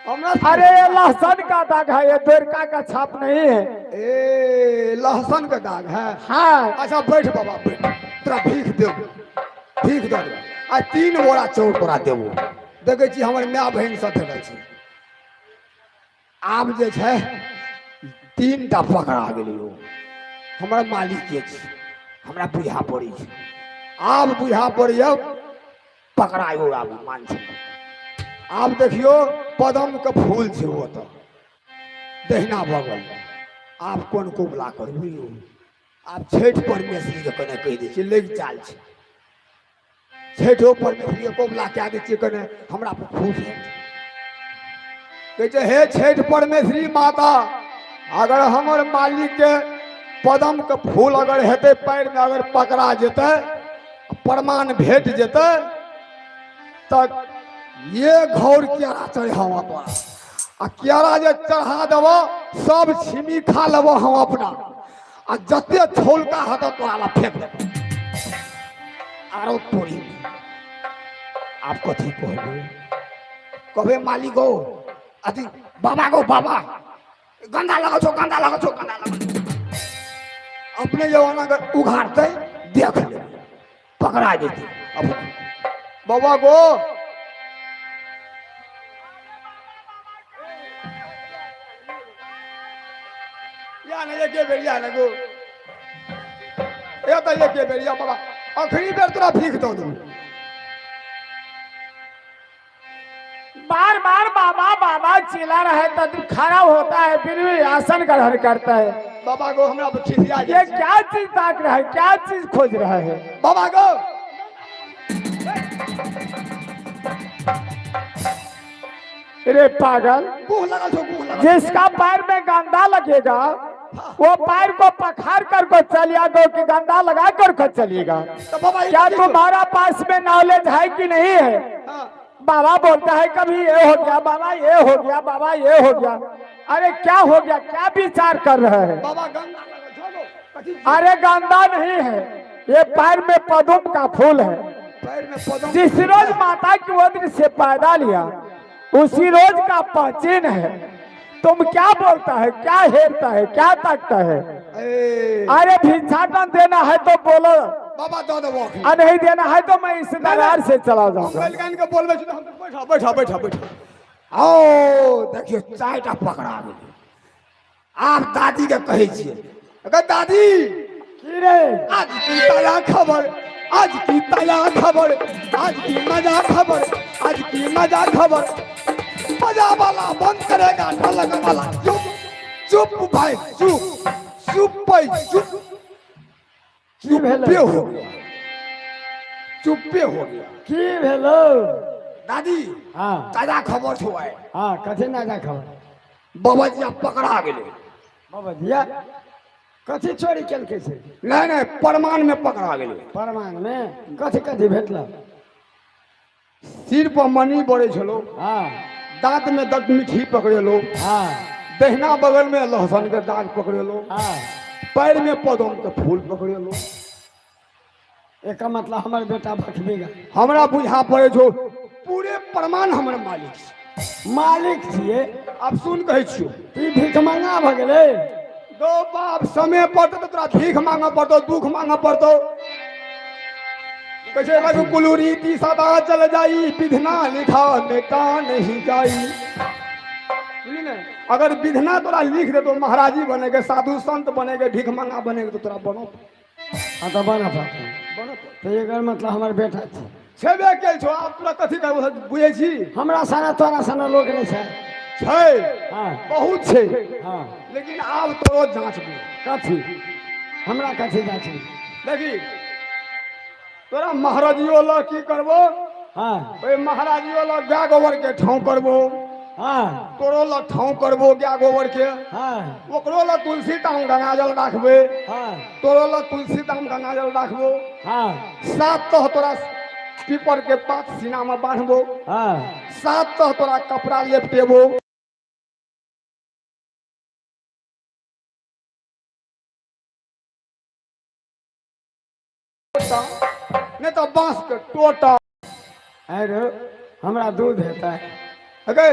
हमरा? अरे ये लहसुन का दाग है, ये द्वारका का छाप नहीं है। ए, लहसुन के दाग है? हाँ। अच्छा बैठ बाबा, बैठ, तोरा भीख देबो, भीख दऽ देबो। आ 3 बोरा चाउर तोरा देबो। देखै छी हमर माय बहिन सब भेटल छै। आब जे छै 3टा पकड़ा गेलियो, हमर मालिक के छी, हमरा बुझा पड़ै छै। आब बुझा पड़ैया पकड़ायो। आब मान छै। आब देखियो पदम के फूल छै ओतऽ दहिना बगल मे। आब कोन कोबला करबै यौ? आब छठि परमेश्वरीके कने कहि दै छियै, लग चाल छै। छठिओ परमेश्वरीके कोबला कए दै छियै, कने हमरा पर खुश हेतै। कहै छै, हे छठि परमेश्वरी माता, अगर हमर मालिकके पदमके फूल अगर हेतै पैरमे, अगर पकड़ा जेतै, प्रमाण भेट जेतै, तऽ ये घौर क्यारा चढ़ावा तोरा, आ क्यारा जे चढ़ा देबो सब छिमी खा लेबो हम अपना, आ जते छौलका हेतौ तोरा ला फेंक देबो। आरो तोरी आब कथी कहबो? कहबे मालिक गो, अथी बाबा गो, बाबा गंदा लगल छौ, गंदा लगल छौ, गंदा लगल छौ। अपने जमाना अगर उघारतै देख ले, पकड़ा जेतै अपने। बाबा गो, या ने एके बेर, या ने गो, ए तऽ एके बेर या बाबा, अखनी बेर तोरा भीख दऽ देबौ। बार बार बाबा बाबा चिल्ला रहा है, तब खड़ा होता है, फिर भी आसन ग्रहण करता है। बाबा गो, हमरा पर खिसिया ये जाइ छै। क्या चीज ताक रहा है, क्या चीज खोज रहा है? बाबा गो। रे पागल, गुह लगल छौ, गुह लगल। जिसका पैर में गंदा लगेगा वो पैर को पखार कर को चलिया दो कि गंदा लगा कर को चलिएगा? तऽ बाबा ई क्या कथी छौ? तुम्हारा पास में नॉलेज है कि नहीं है? हाँ। बाबा बोलता है कभी ये हो गया, बाबा ये हो गया, बाबा ये हो गया। अरे क्या हो गया, क्या विचार कर रहे हैं? बाबा गंदा लगल छौ गो, कथी? अरे गंदा नहीं है, ये पैर में पदुम का फूल है। पैर में पदम? जिस रोज माता की उदर से पैदा लिया उसी रोज का प्राचीन है। तुम क्या बोलता है, क्या हेरता है, क्या ताकता है? ए। अरे भिक्षाटन देना है तो बोलो। बाबा दऽ देबो अखनी। आ नहीं देना है तो मैं इस दरबार से चला जाऊंगा। बैलगान के बोलबै छी तऽ हम बैठा बैठा बैठा बैठा। आओ देखियौ 4टा पकड़ा गेलै। आब दादी के कहै छियै, अगर दादी। की रे? आज की ताजा खबर, आज की ताजा खबर, आज की मजा खबर, आज की मजा खबर। मजा वाला बंद करेगा ढलक वाला। चुप चुप भाई चुप, चुप भाई चुप। की भेलै? चुप्पे हो गया, चुप्पे हो गया। की भेलो? दादी। हाँ। ताजा खबर छौ आइ। हाँ, कथी ताजा खबर? बाबा जी आब पकड़ा गेलै। बाबा जिया कथी चोरी केलकै से? नहीं नहीं, प्रमाण में पकड़ा गेलै। प्रमाण में कथी कथी भेटल? सिर पर मणि बड़े छलो। हाँ। दांत में दत मिठी पकड़ेलो। हाँ। दहिना बगल में लहसुन के दाग पकड़ेलो। हाँ। पैर में पदम के फूल पकड़ेलो। एक मतलब हमर बेटा भटबेगा। हमरा बुझा पड़े छो पूरे प्रमाण हमर मालिक छै। मालिक छियै? आब सुन, कहै छियौ। ई भीख मंगा भऽ गेलै। गो बाप, समय पड़तौ तऽ तोरा भीख मांगऽ पड़तौ, दुख मांगऽ पड़तौ। कहै छै रघुकुल रीति सदा चल जाई, विधना लिखा मेटा नहीं जाई। बुझली ने? अगर विधना तोरा लिख देतो महाराजी बने के, साधु संत बने के, भीख मंगा बने के, तो तोरा बनो। हाँ तऽ बनऽ पड़तै। तऽ एकर मतलब हमर बेटा छै। छेबे केल छौ, आब तोरा कथी कहबो बुझै छी? हमरा साना तोरा साना लोक नहि छै। छै। हाँ। बहुत छै। हाँ। लेकिन आब तोरो जाँचबो। कथी हमरा कथी जाँचबी? देखी, तोरा महाराजियो लग की करबो? हाँ। ओहि महाराजियो लग गाय गोबर के ठाँव करबो। हाँ। तोरो लग ठाँव करबो गाय गोबर के। हाँ। ओकरो लग तुलसी ताम गंगाजल राखबे। हाँ। तोरो लग तुलसी ताम गंगाजल राखबो। हाँ। 7 तह तोरा पीपर के पात सीना में बांधबो। हाँ। 7 तह तोरा कपड़ा लेपटेबो। नहीं तो बांस के टोटा। अरे हमरा दूध हेतै। अगे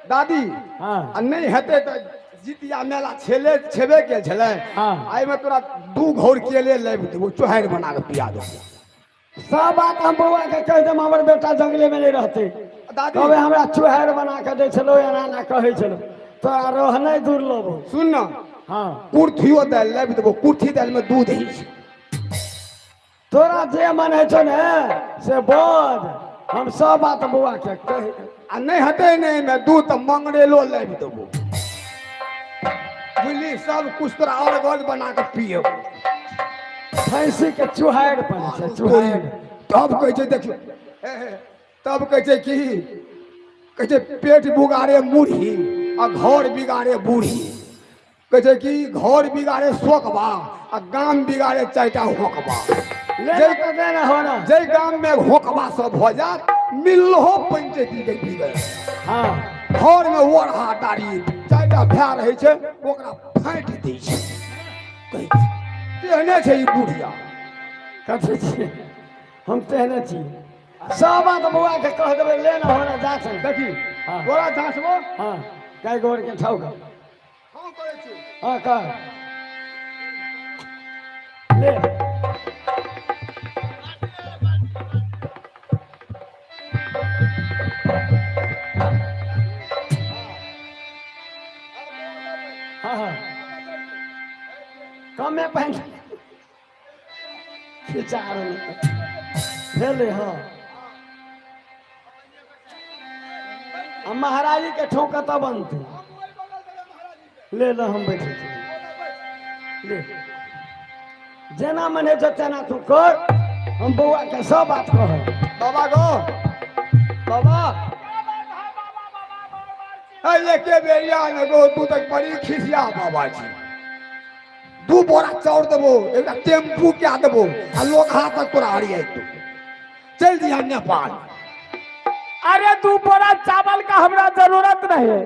दादी। हाँ। आ नहीं हेतै तऽ जितिया मेला छेले छेबे के छलै। हाँ। एहिमे तोरा 2 घौर केले लाबि देबो, चोहारि बना कऽ पिया देबो। सब बात हम बौआ के कहि देब, हमर बेटा जंगले में नहीं रहते। दादी। तबे हमरा चुहार बना के दै छलो, एना एना कहै छलो, तोरा रहनै दुर्लभ हो। सुन न। हाँ। कुर्थियो दालि लाबि देबो, कुर्थी दालि में दूध होइ छै। तोरा जे मन होइ छौ ने से बज, हम सब बात बौआ के कहि। आ नहीं हेतै ने एहिमे दूध तऽ मंगरेलो लाबि देबो, बुझली? सब कुछ तोरा और गज बना के पियब। भैंसी के चुहार बनै छै, चुहार। तब कहै छै देखियौ, तब कहै छै की कहै छै, पेट बुगारे मुरही आ घर बिगाड़े बूढ़ी। कहै छै कि घर बिगाड़े शोकबा आ गाम बिगाड़े 4टा होकबा। ले तऽ देना हो ना। जै गाम में होकबा सब भऽ जात, मिलहो पंचायती के बिगड़। हाँ। घर में ओढ़ा डारी 4टा भाय रहै छै, ओकरा फाटि दै छै। कहै छै तेहने छै ई बुढ़िया। कथी छियै? हम तेहने छी। सब बात बौआ के कह देबै, ले ना हो ना जाँच। देखी। हाँ। तोरा जाँचबो। हाँ, गाय गोबर के ठाउ कर। ठाउ करै छी। हाँ कर ले। हाँ हाँ, कमे पानि खिचा भेलै। हाँ, आ महाराजी के ठोक कतऽ बनतै? ले ले, हम बैठे छी। ले, जेना मन होइ छौ तेना तू कर, हम बौआ के सब बात कहब। बाबा गो बाबा, एके बेरिया ने गो, तू तक बड़ी खिसिया बाबा छी। 2 बोरा चाउर देबो, एकटा टेम्पू कए देबो आ लोक हाथ तक तोरा हरियाइ देबो, चलि दिहा नेपाल। अरे 2 बोरा चावल का हमरा जरूरत नहीं है,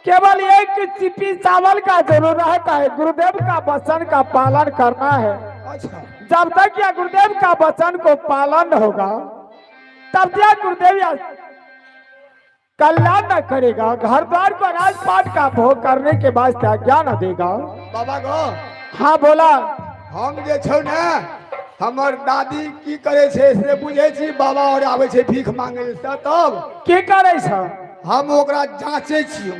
केवल 1 चिपी चावल का जरूरत है। गुरुदेव का वचन का पालन करना है। अच्छा। जब तक यह गुरुदेव का वचन को पालन होगा तब यह गुरुदेव यह कल्याण न करेगा, घर द्वार को राजपाट का भोग करने के वास्ते आज्ञा न देगा। बाबा गो। हाँ बोला। हम जे छौ ने, हमर दादी की करे छै से बुझै छी? बाबा और आबै छै भीख मांगे से तब की करे छै? हम ओकरा जांचै छियौ।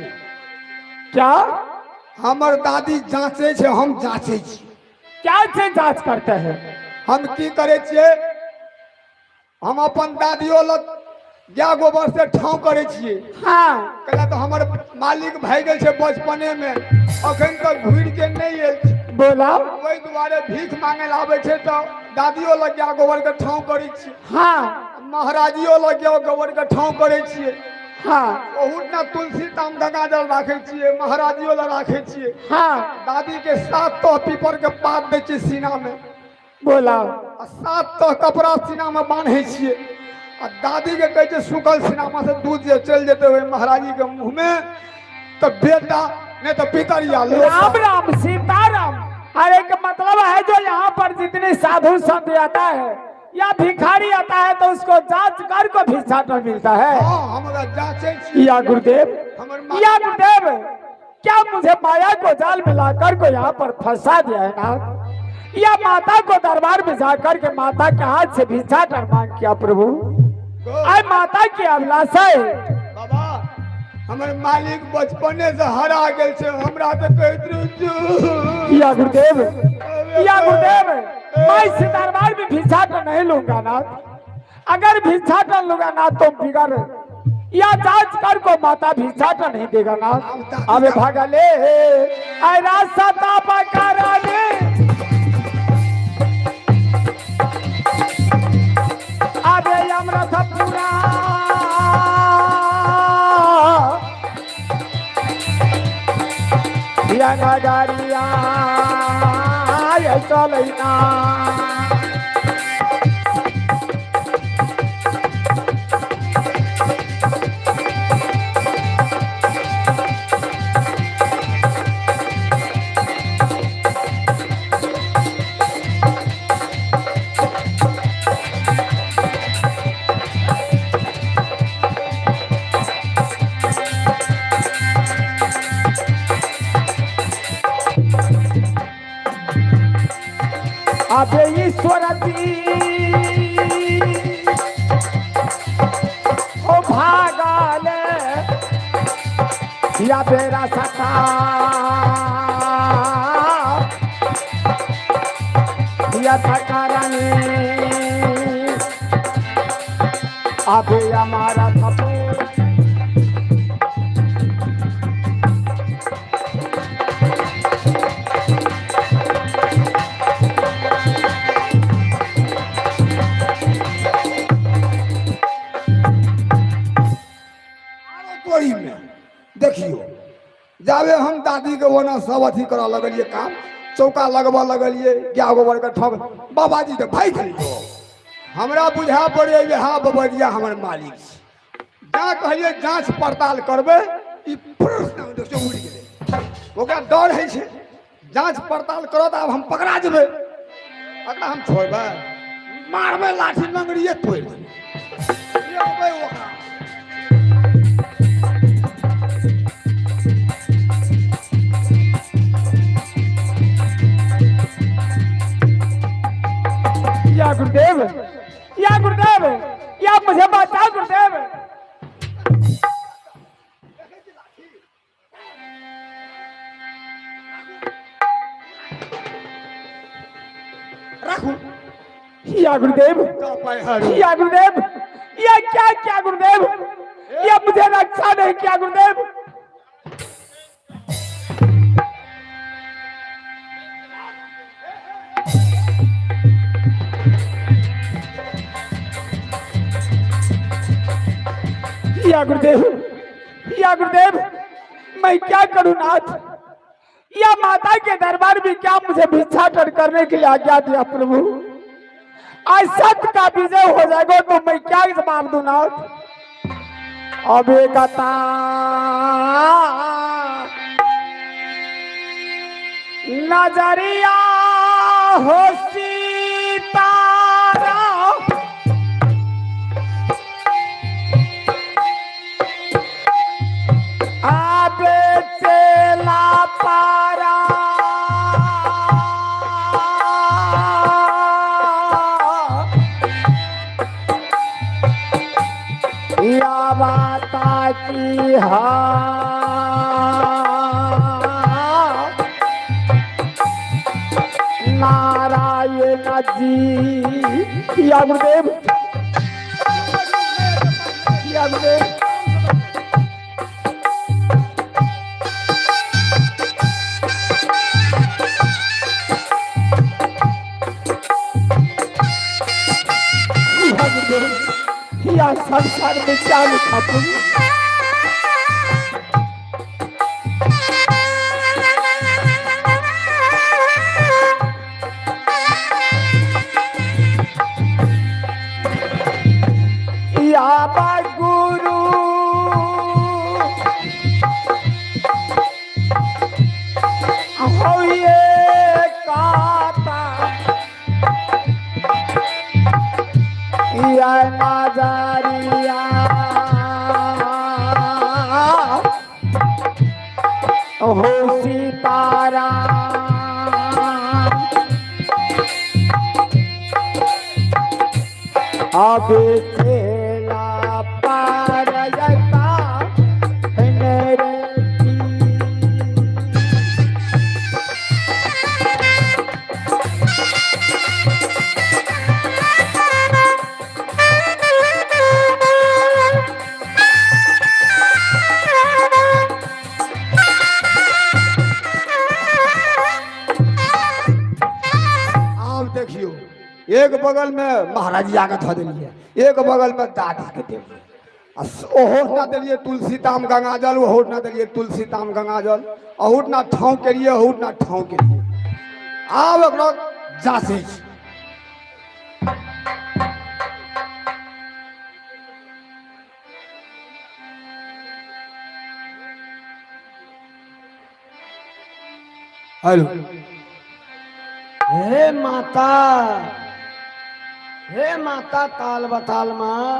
क्या? हमर दादी जांचै छै, हम जांचै छी। क्या से जांच करते हैं? हम की करे छियै, हम अपन दादियो लग गाय गोबर से ठाव करे छियै। हाँ। कहला तऽ हमर मालिक भए गेल छै बचपने में, अखन तक घुरि के नहि आयल छै। बोला। ओहि दुआरे भीख मांगे लए आबै छै तऽ दादियो लग गाय गोबर के ठाव करै छियै। हाँ। महाराजियो लग गाय गोबर के ठाव करै छियै। हाँ। बहुत ना तुलसी ताम गंगाजल राखै छियै, महाराजियो लग राखै छियै। हाँ। दादी के 7 तह पीपर के पात दै छियै सीना में। बोला। आ 7 तह कपड़ा सीना में बांधै छियै। आ दादी के कहै छै सुखल सीना में से दूध जे चलि जेतै ओहि महाराजी के मुँह में तऽ बेटा नहीं तो पितरिया लोटा। राम राम सीताराम। अरे के मतलब है जो यहाँ पर जितने साधु संत आता है या भिखारी आता है तो उसको जांच कर को भिक्षाटन मिलता है। हाँ, हम ओकरा जांचै छी। या गुरुदेव, हमर या गुरुदेव, क्या मुझे माया को जाल मिलाकर को यहाँ पर फंसा दिया है ना? या माता को दरबार में जाकर के माता के हाथ से भिक्षाटन मांग किया प्रभु? आय माता की अभिलाषा है। बाबा, हमर मालिक बचपने से हरा गेल छै, हमरा तऽ कहैत रहै छै। या गुरुदेव, या गुरुदेव, मैं इस दरबार में भिक्षाटन नहीं लूंगा नाथ। अगर भिक्षाटन लूंगा ना तो बिगड़ या जांच कर को माता भिक्षाटन नहीं देगा नाथ। अबे भागले ऐरा सता पकड़ने अबे अमृत पूरा या नगरिया ये चलैना। अबे ईश्वर जी ओ भागल या बेरा सता या थकारणी अबे हमारा थपो। आरो तोरी में देखियो, जाबे हम दादी के ओना सब अथी करऽ लगलिए, काम चौका लगबऽ लगलिए, गाय गोबर के ठग बाबाजी के भागि गेलियो। हमरा बुझा पड़े जे हाँ बबरिया हमर मालिक छी। जा कहलिए जांच पड़ताल करबै, ई प्रश्न देखियौ उड़ि गेलै। ओकरा डर होइ छै, जांच पड़ताल करत आब हम पकड़ा जेबै, एकरा हम छोड़बै, मारबै लाठी लंगड़िए तोड़ि देबै। लेबै ओकरा। या गुरुदेव, या गुरुदेव, या मुझे बचाओ गुरुदेव। राखू। या गुरुदेव, या गुरुदेव, या क्या क्या गुरुदेव, या मुझे रक्षा नहीं किया गुरुदेव। या गुरुदेव, या गुरुदेव, मैं क्या करूं नाथ? या माता के दरबार में क्या मुझे भिक्षाटन करने के लिए आज्ञा दिया प्रभु? आज सत्य का विजय हो जाएगा तो मैं क्या जवाब दूं नाथ? अब एक नजरिया हो सीतारा आबे चेला पारा या माता की हा नारायण जी। या गुरुदेव, या गुरुदेव, या गुरुदेव, या संसार में क्या लिखा प्रभु? या गुरु होइए काता या नजरिया हो सीतारा अब चेला पार जता मेरे की। एक बगल में महाराजिया के धऽ देलियै, एक बगल में दादी के देलियै, आ ओहो ना देलियै तुलसी ताम गंगा जल, ओहो ना देलियै तुलसी ताम गंगा जल, अहू ना ठाँव केलियै, अहू ना ठाँव केलियै। आब ओकरा जाँचै छी। हेलो। हे माता, हे माता ताल बताल माँ,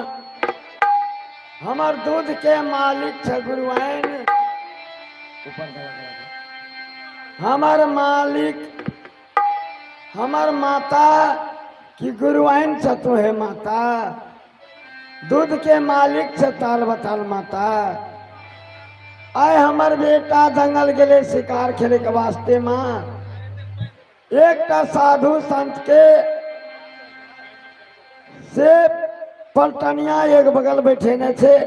हमर दूध के मालिक छ गुरुआइन, हमर मालिक हमर माता की गुरुआइन छ तू। हे माता, दूध के मालिक छ ताल बताल माता। आय हमर बेटा जंगल गेले शिकार खेले के वास्ते माँ, एकटा साधु संत के से पलटनिया एक बगल बैठेने छे,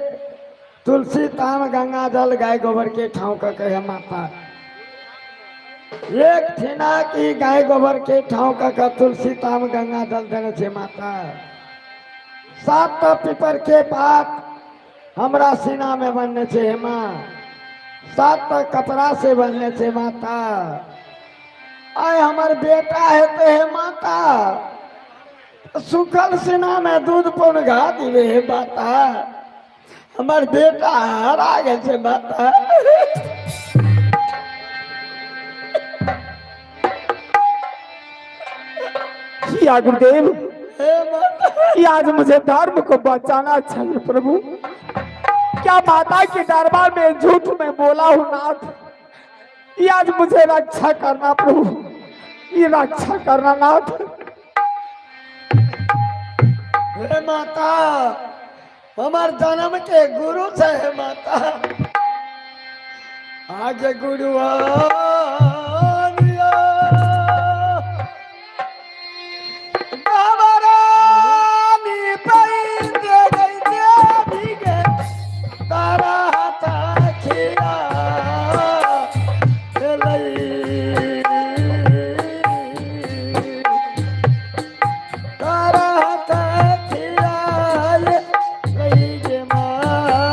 तुलसी ताम गंगा जल गाय गोबर के ठाव के कहे माता। एक ठिना की गाय गोबर के ठाव के तुलसी ताम गंगा जल देने छे माता। सात टा पीपर के पात हमरा सीना में बनने छे हे माँ, सात टा कपड़ा से बनने छे माता। आय हमर बेटा हेते हे माता, सुखल सीना में दूध पौन घा दिवे हे माता। हमर बेटा हरा गेल छै माता। या गुरुदेव, हे माता, कि आज मुझे धर्म को बचाना चाहिए प्रभु। क्या माता के दरबार में झूठ में बोला हूँ नाथ, ये आज मुझे रक्षा करना प्रभु, ये रक्षा करना नाथ। हे माता, हमर जन्म के गुरु छै हे माता। आगे गुरु तारा खिया तारा खियाल लई गे मारिया।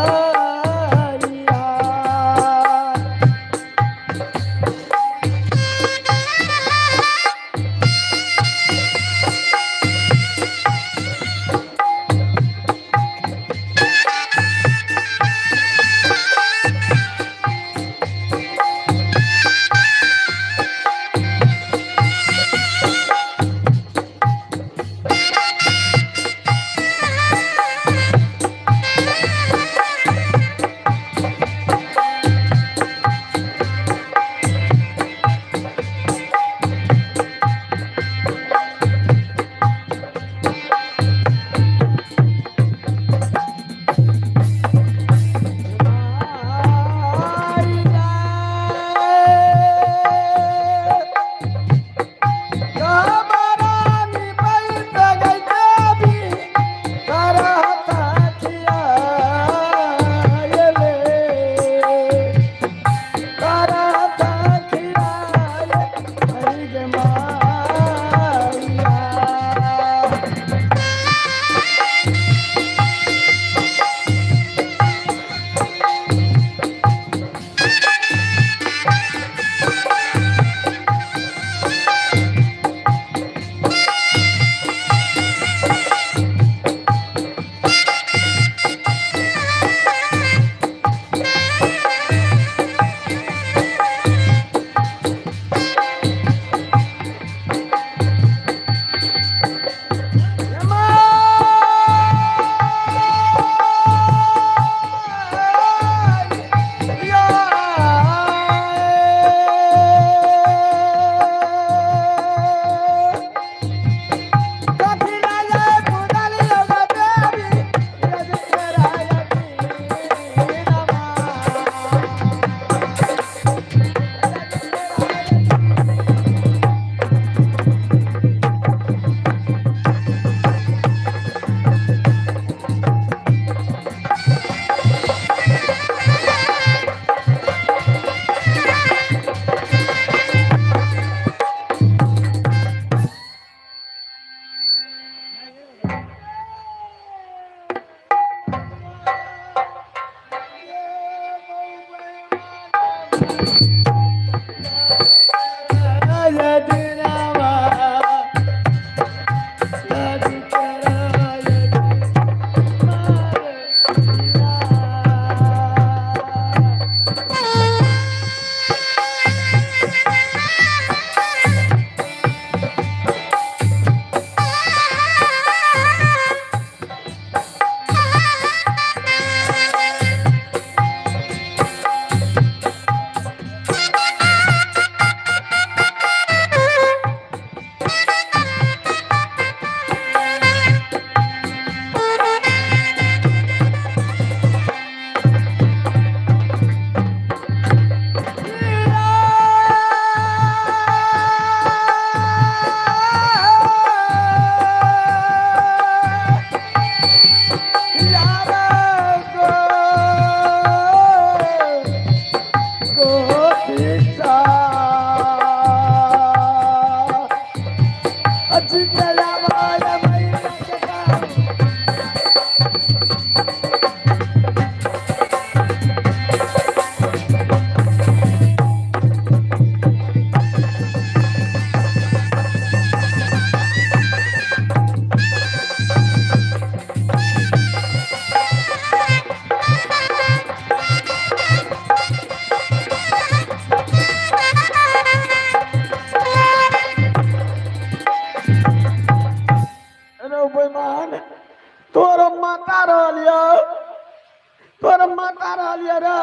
तोर माता रहलियै रे,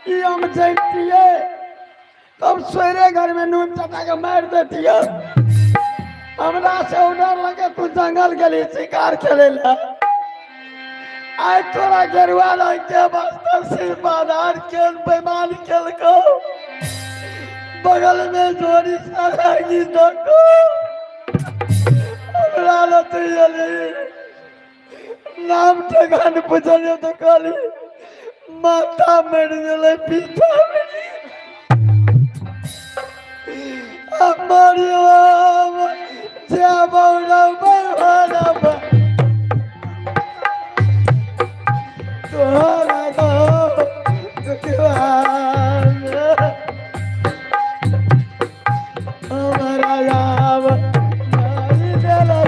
ई हम जैतियै तब सोरे घर में नून चटा के मारि देतियै। हमरा से डर लगे तू जंगल गेली शिकार खेले ला। आइ तोरा गेरुआ रंग के बस्तर से बाजार के बेमान केलको, बगल में जोड़ी सारा देखो। हमरा लग तू एली, नाम ठेकान पुछलियै तऽ कहली माता मरि गेलै, पिता मरि मरियो। तोहरा हमारा आब मारि देलै।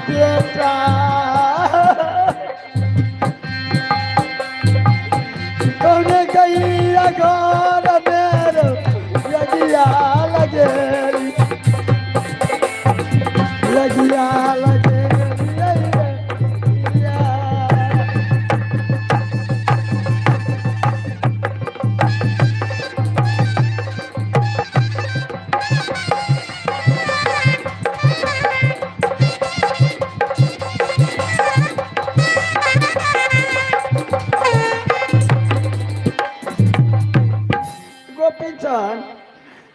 बेटा कौन गई अगार मेरे लगिया लगेरी, लगिया लगेरी। गोपीचंद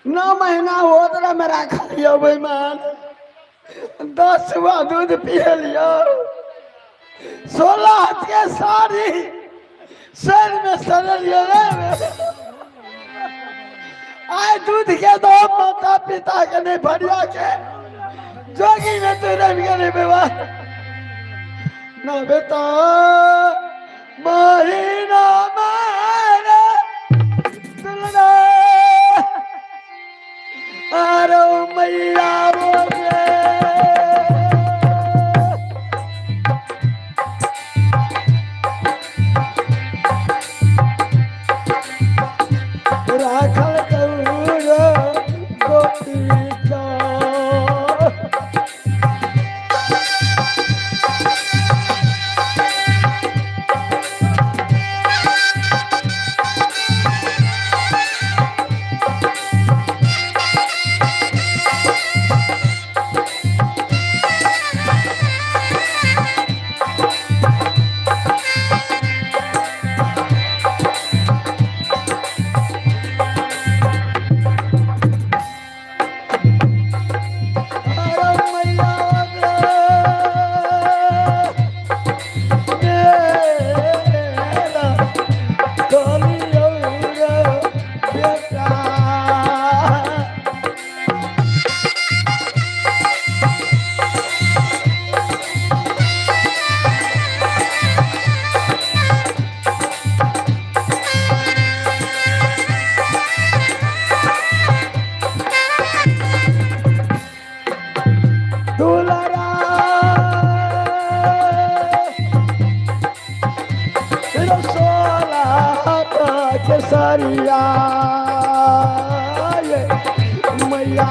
9 महीना होत रहे मेरा खालियो बेईमान, 10 हुआ दूध पिए लियो, 16 हाथ के साड़ी सर में सड़लियो रे। आय दूध के दो माता पिता के नहीं भरिया के जोगी में तू रह गेली बेवा। न बेटा महीना मारे दुल्हना आरो मैया बोले। राखल कौर गोपी। दुलारा रसोला केसरिया ये मैया।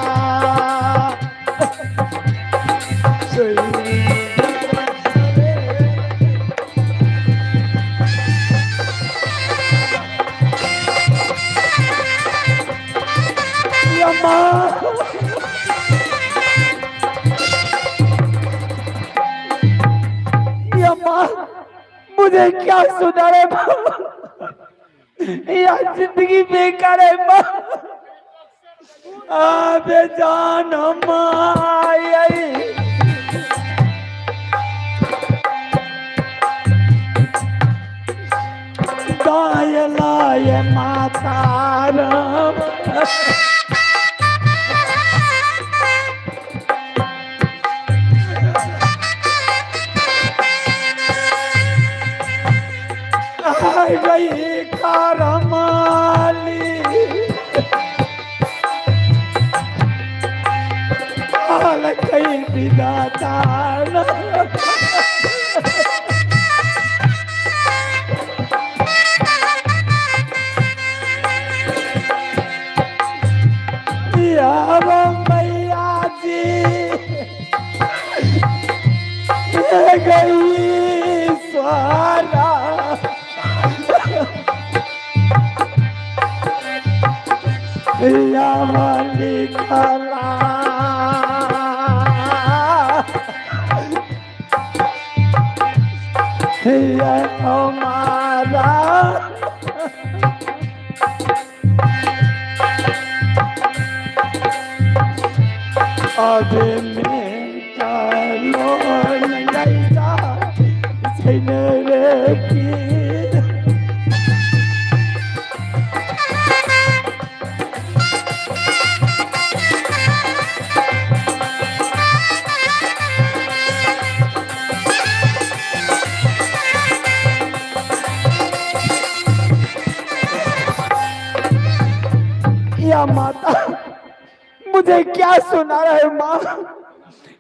अम्मा, मुझे क्या सुना रे माँ, यह जिंदगी बेकार है माँ। आबे जान अम्मा आई। ये माता राम। आ गई करमाली हाल कई विदाता। मैया जी गई स्वारा या वाली कला ये हमारा। अब मैं चलो ऐसा रे की। या माता, मुझे क्या सुना रहा है माँ?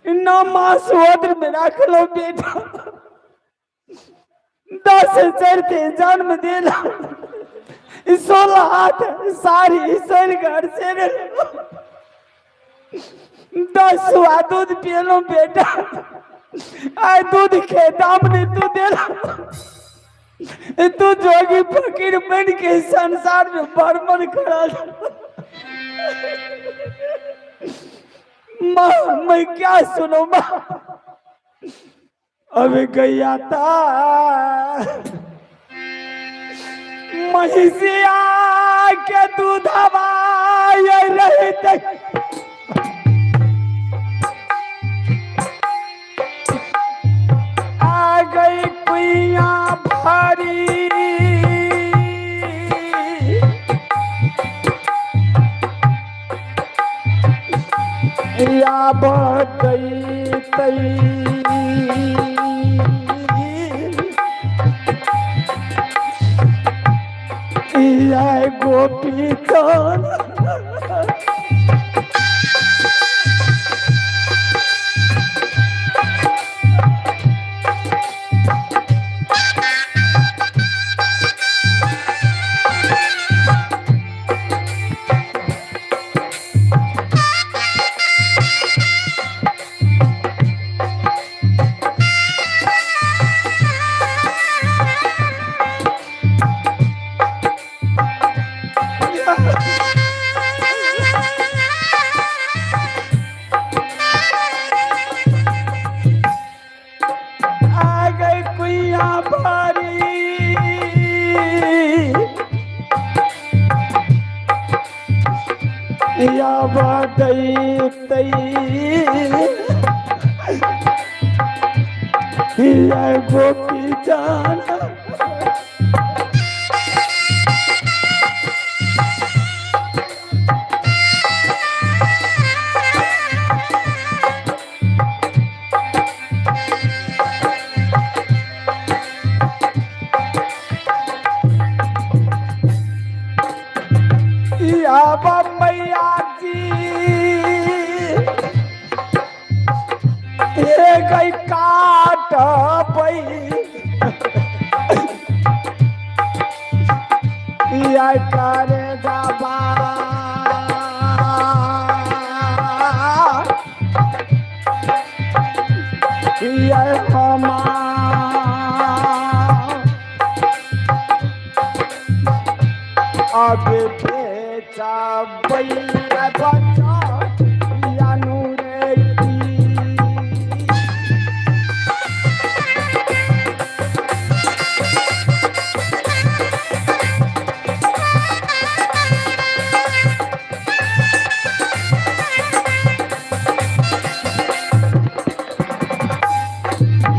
9 मास उदर में रख लो बेटा, 10 चढ़ते जन्म दिला, 16 हाथ सारी सर घर से 10 सुआ दूध पियलो बेटा, आय दूध के दाम ने तू देला। तू जोगी फकीर बन के संसार में भ्रमण करा। माँ मैं क्या सुनो माँ? अब गैया था महिषिया के दूधवा ये रहते आ गई कुइया भारी या बतई तई या गोपी चंद। आ गई कुइया भारी या बदई तई या गोपी जान। या मैया जी ये गई काट पई या करे दबा या हमा अब बेचा बैया बचा या नूरे की।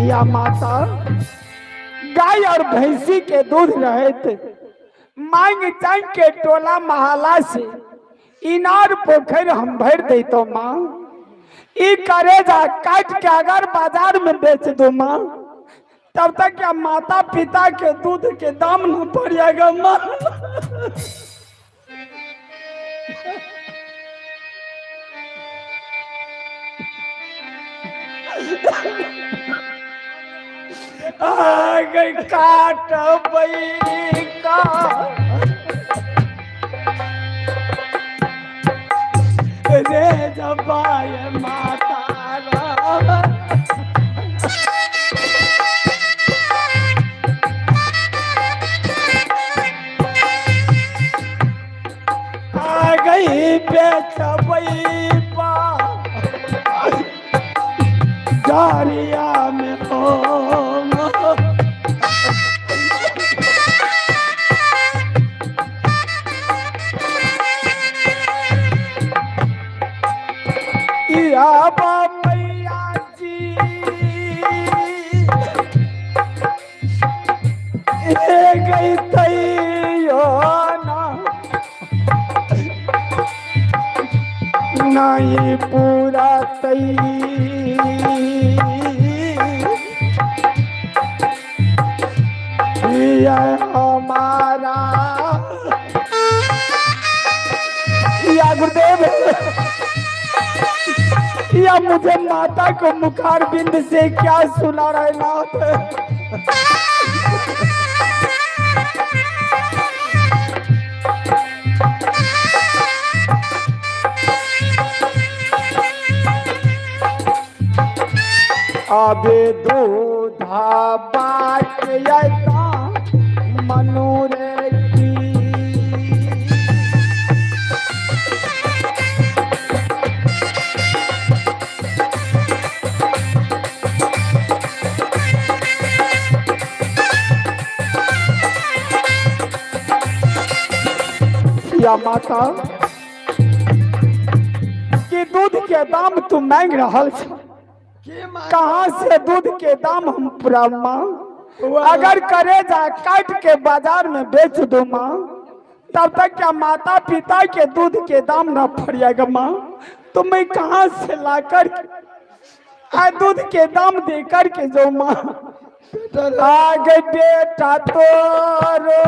या माता, गाय और भैंसी के दूध रहे थे मांग चांग के टोला मोहल्ला से इनार पोखर हम भर देतो माँ। ई करेजा काट के अगर बाजार में बेच दो माँ, तब तक क्या माता पिता के दूध के दाम न पड़ जाएगा माँ। आ गई काट का रे जबाय माता रा। आ गई बेचबई पा जारिया में हो। या मैया जी ए गई तैयो ना नहीं पूरा तई यह हमारा या गुरुदेव या मुझे माता को मुखार बिंद से क्या सुना रहे नाथ। अबे दूधा बाट यता मनुरे की। या माता कि दूध के दाम तू मांग रहल छ, कहाँ से दूध के दाम हम पूरा माँ? अगर करेजा काट के बाजार में बेच दो माँ, तब तक क्या माता पिता के दूध के दाम ना फरिएगा माँ? तो मैं कहाँ से लाकर आ दूध के दाम दे करके जो माँ? आगे बेटा तोरो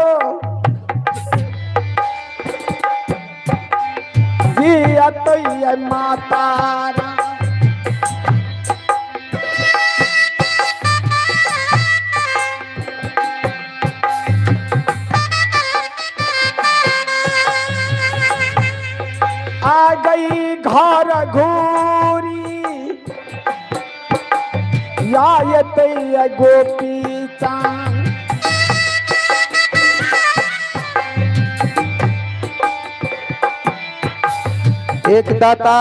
जिया तो ये माता रा। आ गई घर घूरी या ये गोपी चांद। एक दाता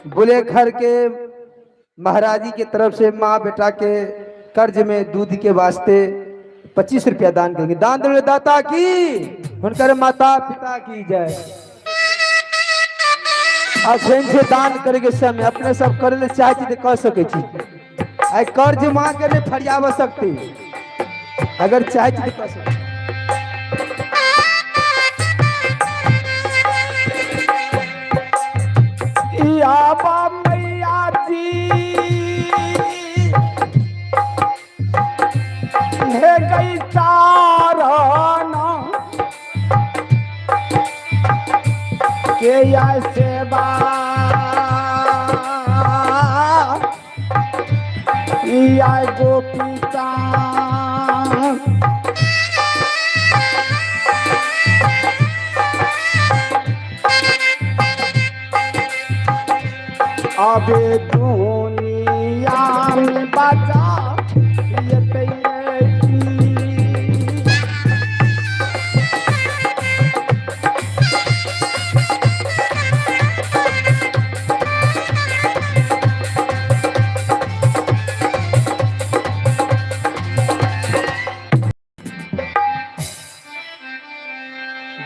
बुलेखर के महाराजी के तरफ से माँ बेटा के कर्ज में दूध के वास्ते 25 रुपया दान करेंगे। दान देने दाता की उनकर माता पिता की जय। अखन से दान करे के समय अपने सब करे ले चाहे छी तो कह सके छी। आई कर्ज माँ के नहीं फरियाव सकती, अगर चाहे छी तो कह सकती। या मैया जी हे गई चारण के या सेवा या गोपी चांद। अबे दुनिया में बजा ये तेरे की।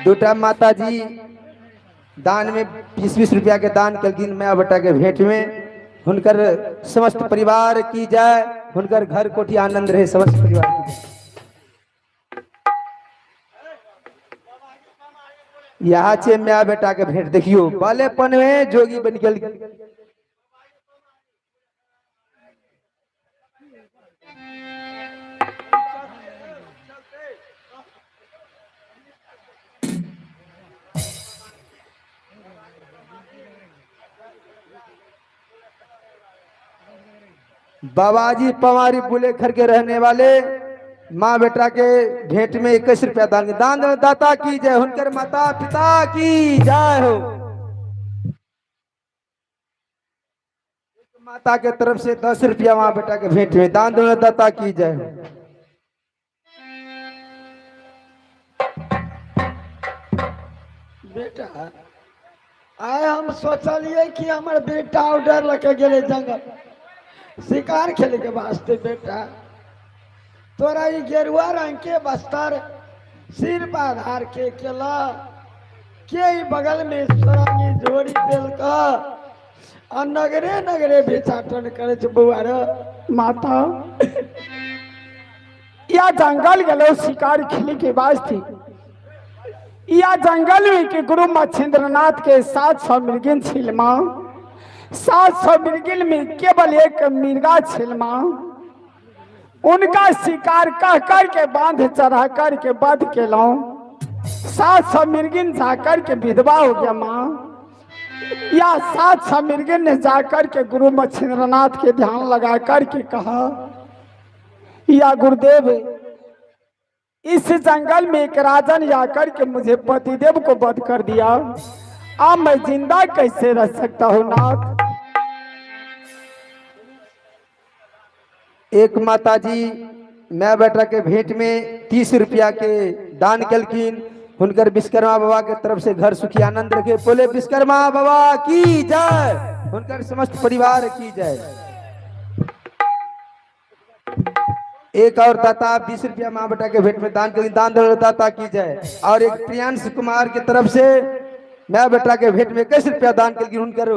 दूटा माता जी दान में 20-20 रुपया के दान कलखिन माय बेटा के भेंट में। हुनकर समस्त परिवार की जाय, हुनकर घर कोठी आनंद रहे, समस्त परिवार की जाय। यहाँ छे my बेटा के भेंट देखियो, बालेपन में जोगी बन गेल। बाबाजी पवारी बुलेखर के रहने वाले माँ बेटा के भेंट में 21 रुपया दान दान दाता की जय, हुनकर माता पिता की जय हो। माता के तरफ से 10 रुपया माँ बेटा के भेंट में दान दाता की जय हो। बेटा आइ हम सोचलिए कि हमर बेटा ऑर्डर लके गेलै जंगल शिकार खेले के वास्ते। बेटा तोरा ई गेरुआ रंग के बस्तर सिर पर आधार के केला के ई बगल में सोरांगी जोड़ी देलक आ नगरे नगरे भिक्षाटन करे छै बौआ रे। माता या जंगल गेलो शिकार खेले के वास्ते, या जंगल में के गुरु मच्छिंद्रनाथ के 700 मृगिन छिलमा, 700 मृगिन में केवल एक मिर्गा छिलमा, उनका शिकार कह कर के बांध चढ़ा कर के बध के लाऊं। 700 मृगिन जाकर के विधवा हो गया माँ। या 700 मृगिन ने जाकर के गुरु मच्छिंद्रनाथ के ध्यान लगा कर के कहा, या गुरुदेव इस जंगल में एक राजन आकर के मुझे पतिदेव को वध कर दिया, अब मैं जिंदा कैसे रह सकता हूँ नाथ। एक माता जी my बेटा के भेंट में 30 रुपया के दान कलखिन, हुनकर विश्वकर्मा बाबा के तरफ से घर सुखी आनंद रखे। बोले विश्वकर्मा बाबा की जय, हुनकर समस्त परिवार की जय। एक और दाता 20 रुपया माँ बेटा के भेंट में दान करें, दान दाता की जय। और एक प्रियांश कुमार की तरफ से माँ बेटा के भेंट में 21 रुपया दान करके उनकर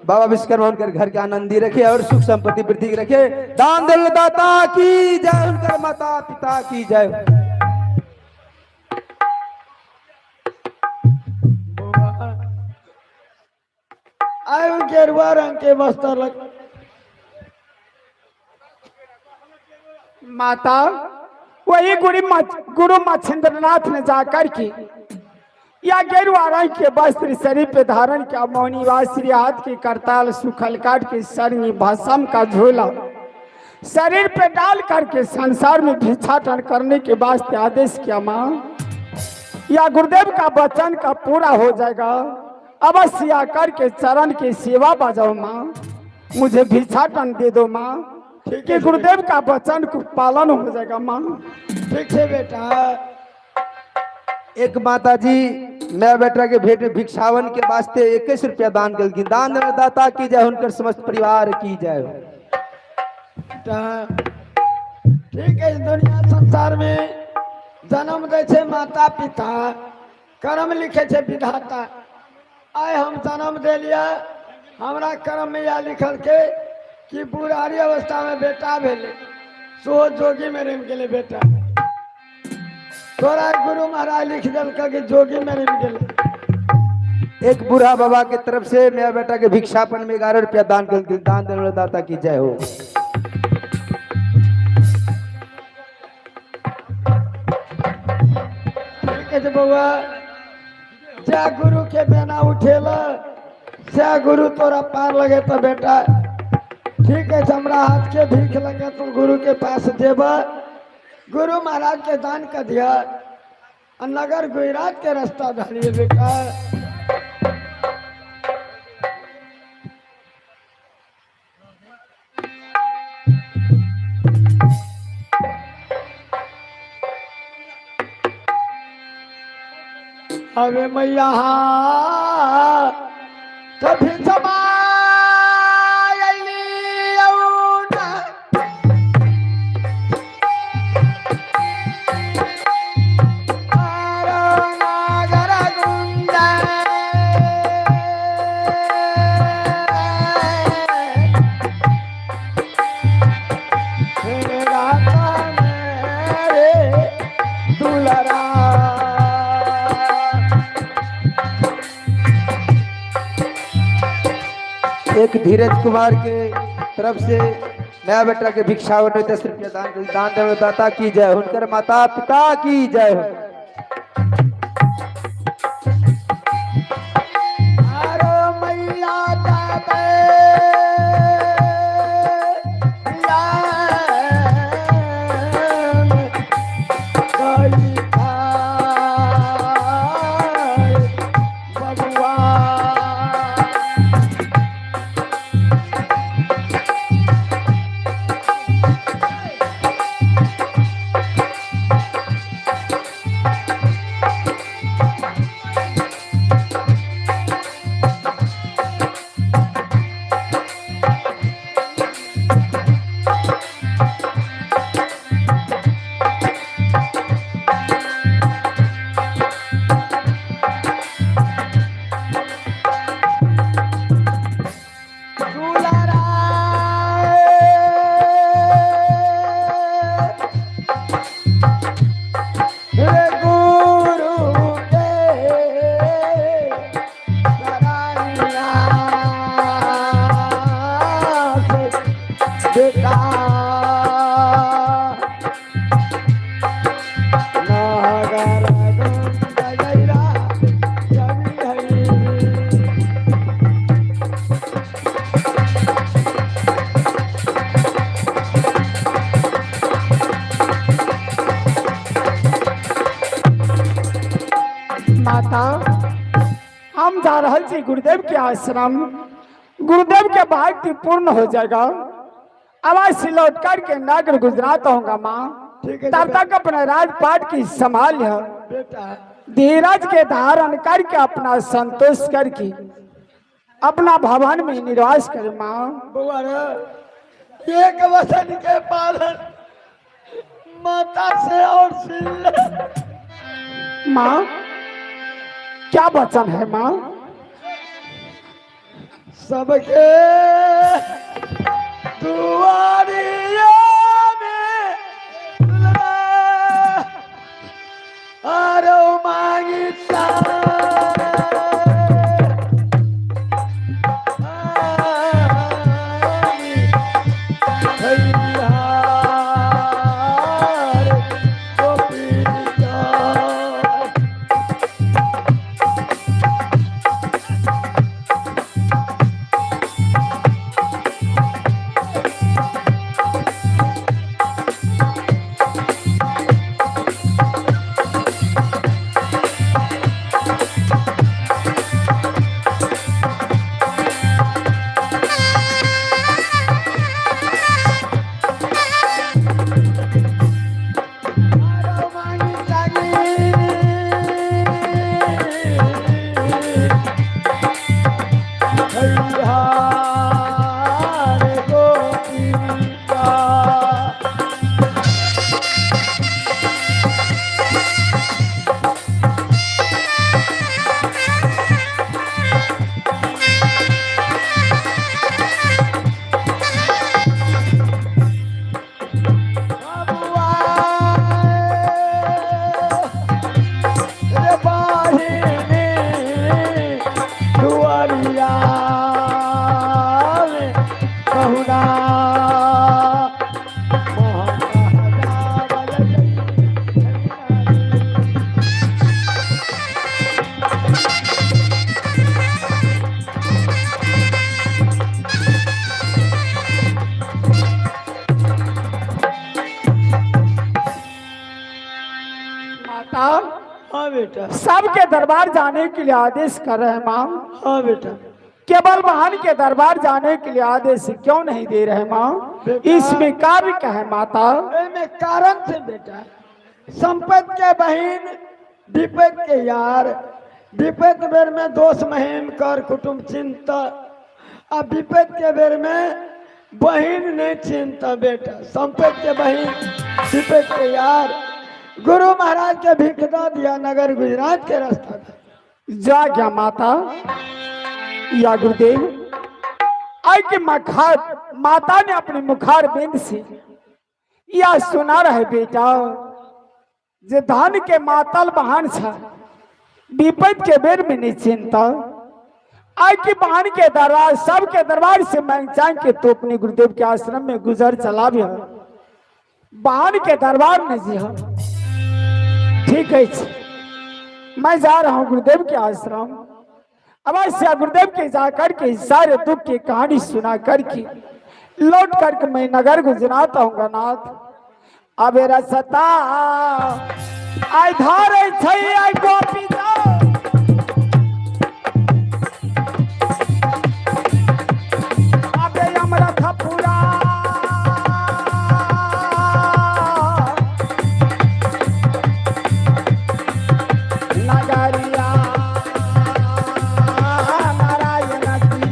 बाबा विश्वकर्मा उनकर घर के आनंदी रखे और सुख संपत्ति वृद्धि रखे। दान दाता की जय, उनकर माता पिता की जय। आइ गेरुआ रंग के बस्तर लग माता वही गुरु मच्छिंद्रनाथ ने जाकर के या गेरुआ रंग के वस्त्र शरीर पे धारण किया, मौनी वासरी हाथ की करताल सुखल काट के सरनी भस्म का झोला शरीर पे डाल करके संसार में भिक्षाटन करने के वास्ते आदेश किया। माँ या गुरुदेव का वचन का पूरा हो जाएगा, अवश्य आकर के चरण की सेवा बजाओ माँ, मुझे भिक्षाटन दे दो माँ, ठीक कि है गुरुदेव का वचन को पालन हो जाएगा माँ। ठीक है बेटा। एक माता जी मैं बेटा के भेंट में भिक्षावन के वास्ते 21 रुपया दान कलखिन, दान दाता की जय, उनकर समस्त परिवार की जय। ठीक है, दुनिया संसार में जन्म दै छै माता पिता, कर्म लिखे छै विधाता। आइ हम जन्म देलियै, हमरा कर्म में यह लिखल के कि बुढ़ारी अवस्था में बेटा भेलै, सो जोगी में रमि गेलै बेटा। तोरा गुरु महाराज लिख देलकै कि जोगी में रमि गेलै। एक बूढ़ा बाबा के तरफ से मेरा बेटा के भिक्षापन में 11 रुपया दान कलखिन, दान दाता की जय हो। ठीक है बउआ, जा गुरु के बेना उठेल से गुरु तोरा पार लगे तो बेटा। ठीक है, हमरा हाथ के भीख लगे तुम गुरु के पास जेब, गुरु महाराज के दान कर दिया और नगर गुजरात के रास्ता धरिए बेटा। अरे मैया कभी जमा दुलरा। एक धीरज कुमार के तरफ से नया बेटा के भिक्षा में 10 रुपया दान करी। दान देवे दाता की जय हो, हुनकर माता पिता की जय हो। अरे मैया दादा बबुआ। गुरु के शरणिया से बेटा नागर गैरा जमी है। माता, हम जा रहल छी गुरुदेव के आश्रम। गुरुदेव के भक्ति पूर्ण हो जाएगा, आवाज से लौट करके नागर गुजरात होगा माँ। ठीक है। तब तक अपने राजपाट की संभाल है। बेटा, धीरज के धारण करके अपना संतोष करके अपना भवन में निवास कर माँ। बउआ रे, एक वचन के पालन माता से और सुन ले। माँ, क्या वचन है माँ? सबके दुआरिया में दुल्हा अरे मांगी गोपी। रे बाहिनी दुआरिया में बहुना माता, हाँ बेटा। सबके दरबार जाने के लिए आदेश कर रहे हैं माँ। हाँ बेटा। केवल महान के दरबार जाने के लिए आदेश क्यों नहीं दे रहे माँ? इसमें कार्य क्या है माता? में कारण से बेटा, संपत के बहन विपत के यार, विपत बेर में दोष महीम कर कुटुंब चिंता, आ विपत के बेर में बहन नहीं चिंता। बेटा, संपत के बहन विपत के यार, गुरु महाराज के भीख दा दिया नगर गुजरात के रास्ता था। जा क्या माता या गुरुदेव आई के मखार माता ने अपने मुखार बिंद से या सुना रहे बेटा, जे धन के मातल बहान छा विपद के बेर में नहीं चिंता, आज की बहन के दरबार, सबके दरबार से मांग चांग के तो अपने गुरुदेव के आश्रम में गुजर चला भी बहन के दरबार में जी। हाँ ठीक है, मैं जा रहा हूँ गुरुदेव के आश्रम। अवश्य गुरुदेव के जाकर के सारे दुख की कहानी सुना करके लौट करके मैं नगर गुजरात आऊंगा नाथ। अब रसता आई धारे छै आई गोपी जाओ। अबे अमरथ पूरा नगरिया नारायण की।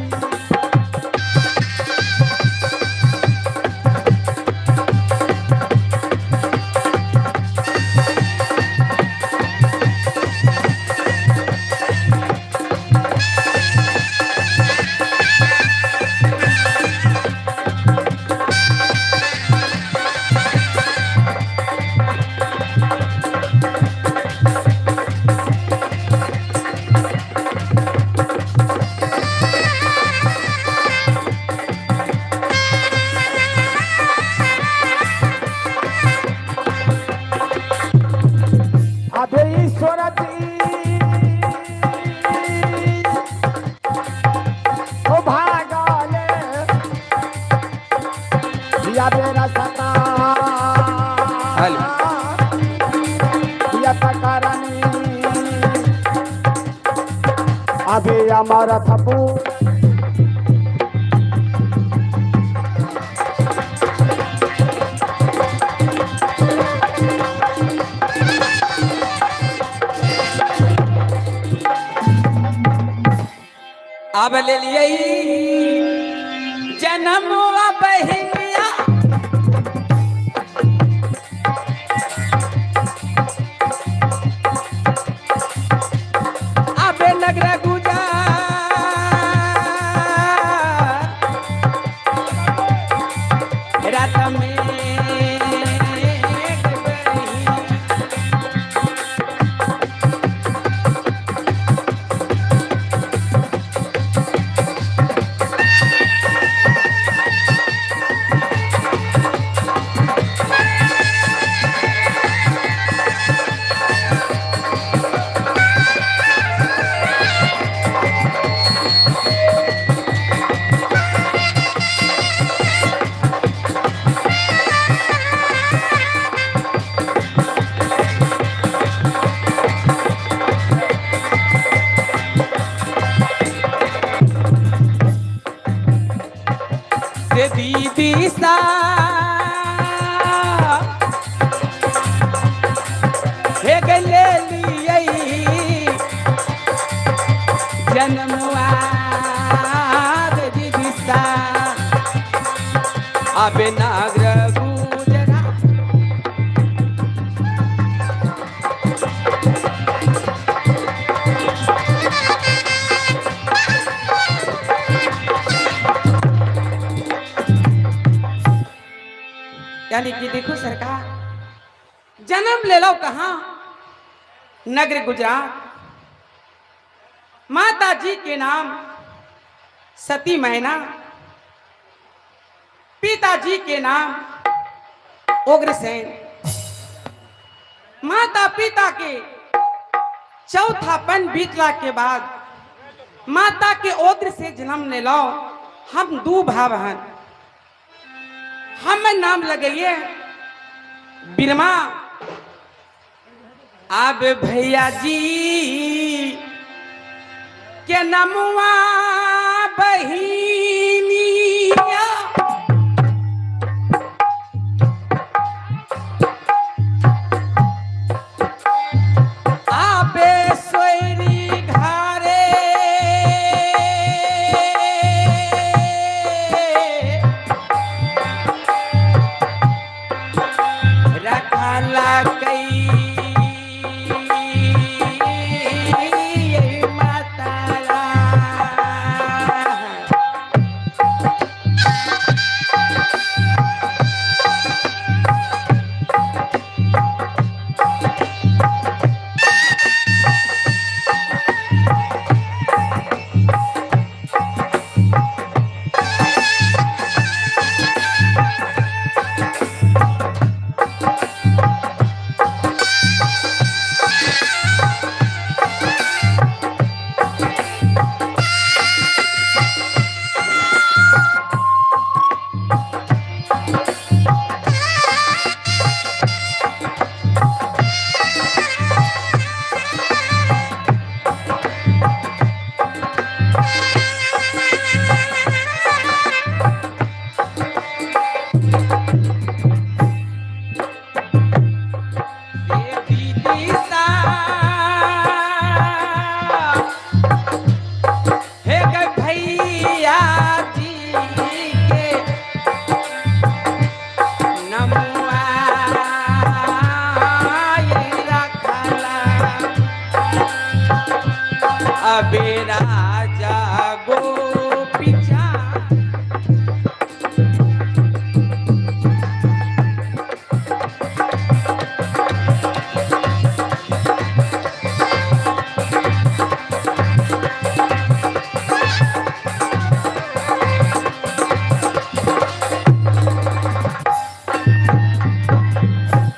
अबे ईश्वर जी ओ भागले या बेरा सता हेलो। या तकरनी अबे अमर थपू। अब ले लिए जन्मवा बहिनिया, अब नगर गुजार रात में बहिनी। से दीदी सा हे ले लियै जन्मवा रे दीदी सा। अबे नागर गुजरा यानी कि देखो सरकार, जन्म ले लो कहा? नगर गुजरात। माता जी के नाम सती मैना, पिताजी के नाम उग्रसेन। माता पिता के चौथापन बीतला के बाद माता के ओद्र से जन्म ले लो। हम दो भाव हैं, हम नाम लगाइए बिरमा। अब भैया जी के नमुआ बहिनिया, आबे सोयरी घरे रखला कई मातारा। अबे राजा गोपीचंद।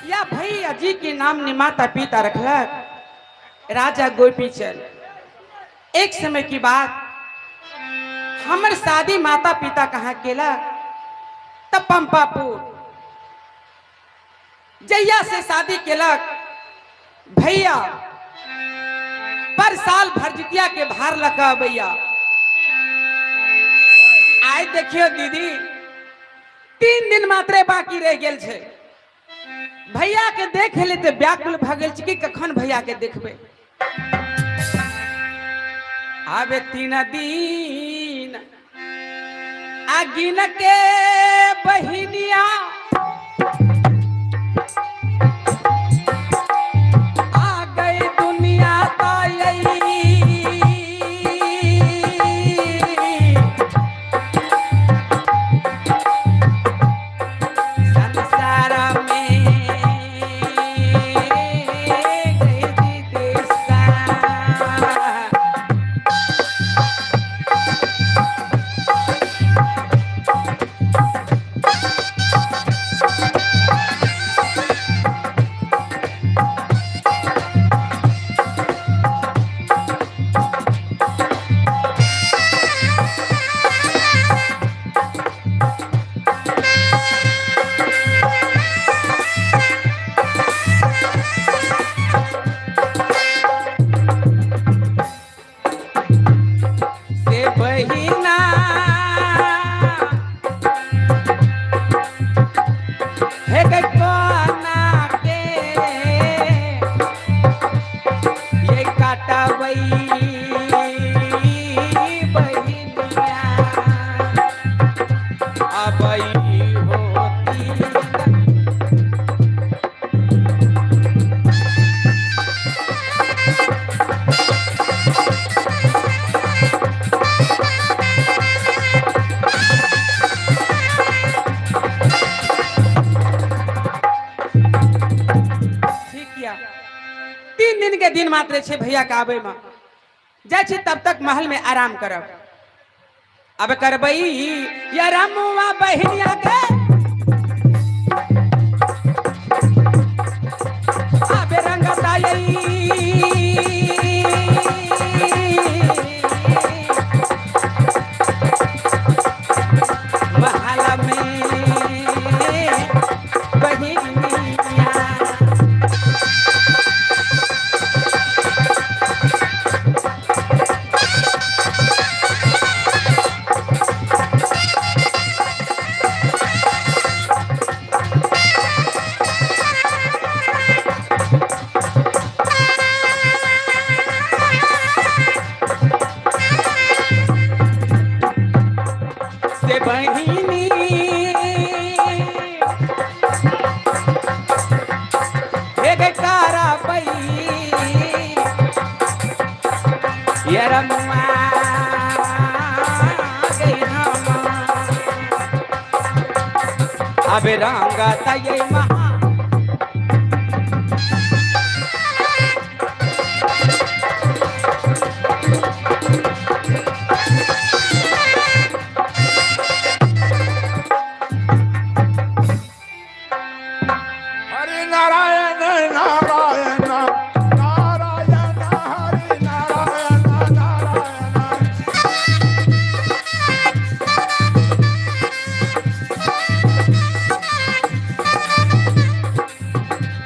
या भैया जी के नाम ने माता पिता रखलक राजा गोपीचंद। एक समय की बात, हमर शादी माता पिता कहाँ केला तब पंपापुर। जैया से शादी केलक भैया पर साल भरजितिया के भार लगा भैया। आय देखियो दीदी, 3 दिन मात्रे बाकी रह गेल छे। भैया के देख ले ते व्याकुल भ गेल छी कि कखन भैया के देखबे। आबे 3 दिन अगिन के बहिनिया आ गई दुनिया ताई। संसार में गई दीदी। से बहिना हे गे कोना के ये काटवई बहिनिया अबई होती। ठीक किया। 3 दिन के दिन मात्र छे भैया के आबे में, जाइ छी तब तक महल में आराम करब। अब करबई या रामुआ बहिनिया के आबे रंगताई। महल में बहिनिया से बहिनी हे गे तारा बई ये रमुआ गई हम। अबे रंग तये महा हरि नारायण नारायण नारायण हरि नारायण नारायण।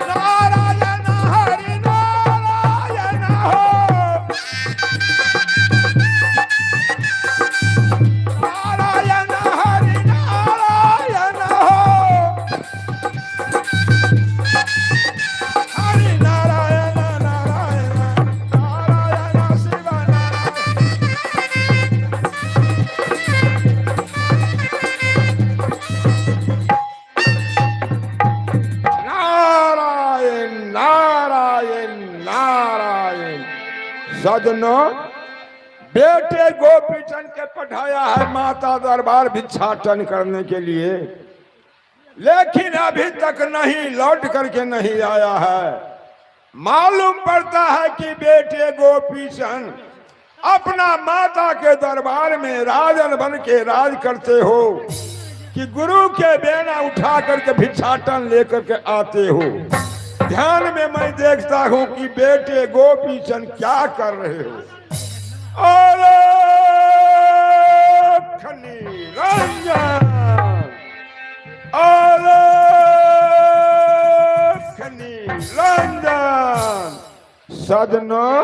नारायण हरि नारायण हो, नारायण हरि नारायण हो, हरि नारायण नारायण नारायण शिव नारायण। नारायण नारायण नारायण। सजनो, बेटे गोपीचंद के पठाया है माता दरबार भिक्षाटन करने के लिए, लेकिन अभी तक नहीं लौट करके नहीं आया है। मालूम पड़ता है कि बेटे गोपीचंद अपना माता के दरबार में राजन बन के राज करते हो कि गुरु के बेना उठा करके भिक्षाटन लेकर के आते हो। ध्यान में मैं देखता हूं कि बेटे गोपीचंद क्या कर रहे हो। अरे निरंजन, अरे निरंजन। सजनों,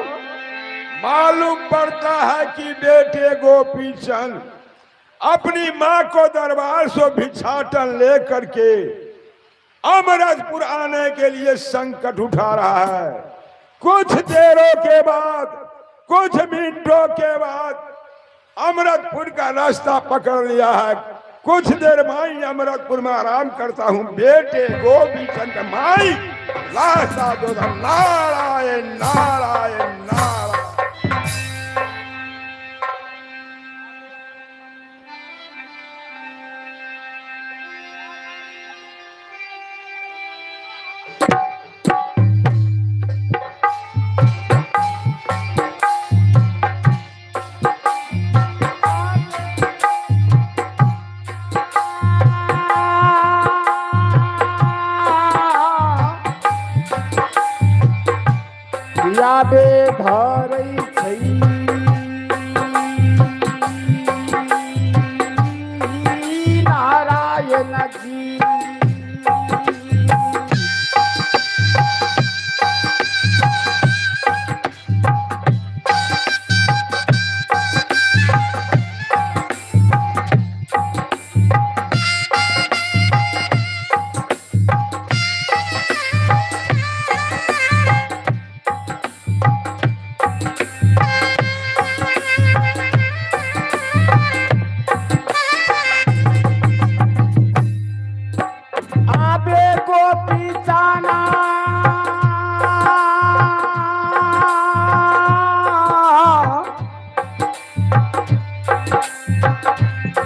मालूम पड़ता है कि बेटे गोपीचंद अपनी माँ को दरबार से भिक्षाटन लेकर के अमरजपुर आने के लिए संकट उठा रहा है। कुछ देरों के बाद, कुछ मिनटों के बाद अमृतपुर का रास्ता पकड़ लिया है। कुछ देर माई अमृतपुर में आराम करता हूँ। बेटे गोपीचंद माई लासा दो, नारायण नारायण नारायण। याबे धरै छै नारायण जी। आबे गोपी चाना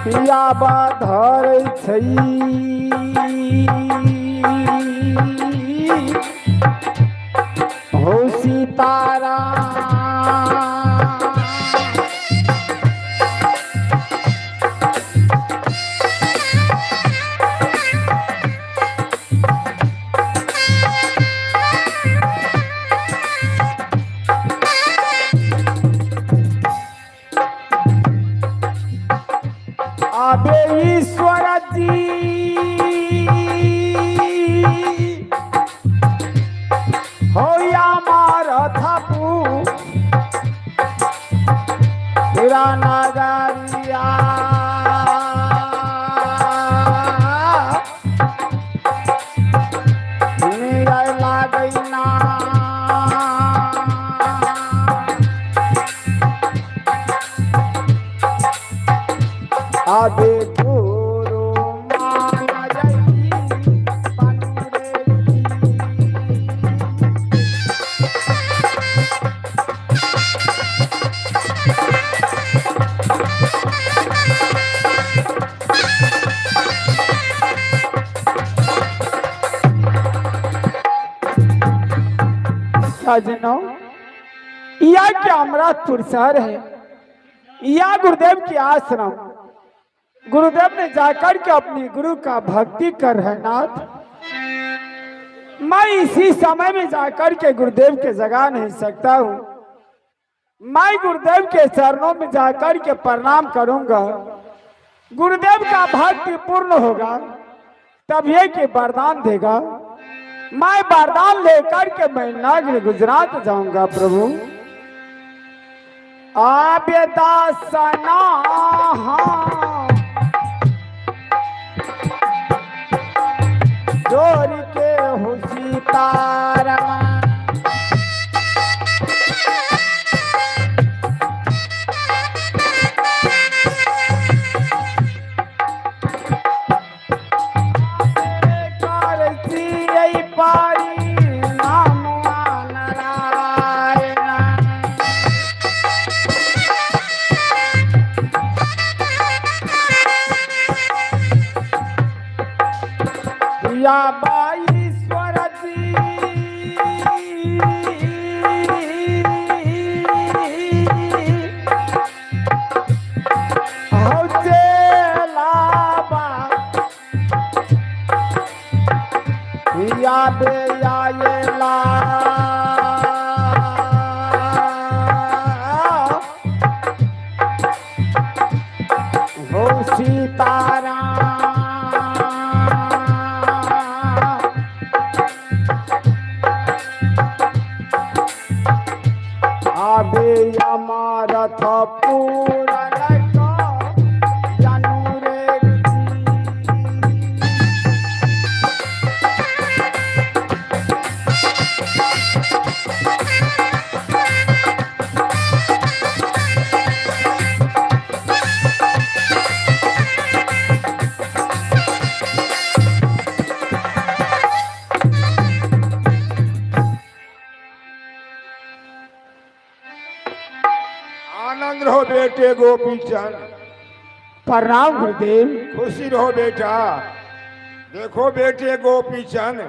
पियाबा धरै छै हो सीतारा। आबे ईश्वर जी हो আমার থাপু নাগারিয়া लागै ना। आबे गुरु मान जई बनु रे। सजनों, यह क्या अमराजपुर शहर है, या गुरुदेव के आश्रम। गुरुदेव ने जाकर के अपनी गुरु का भक्ति कर है नाथ। मैं इसी समय में जाकर के गुरुदेव के जगा नहीं सकता हूं। मैं गुरुदेव के चरणों में जाकर के प्रणाम करूंगा, गुरुदेव का भक्ति पूर्ण होगा, तब ये के वरदान देगा। मैं वरदान लेकर के मैं नगर गुजरात जाऊंगा। प्रभु आबेदासना जोर के हो सीताराम। करती पारी नाम नारायण। समरथ पूरन जानू रे। आनंद रहो बेटे गोपीचंद। प्रणाम गुरुदेव। खुशी रहो बेटा। देखो बेटे गोपीचंद,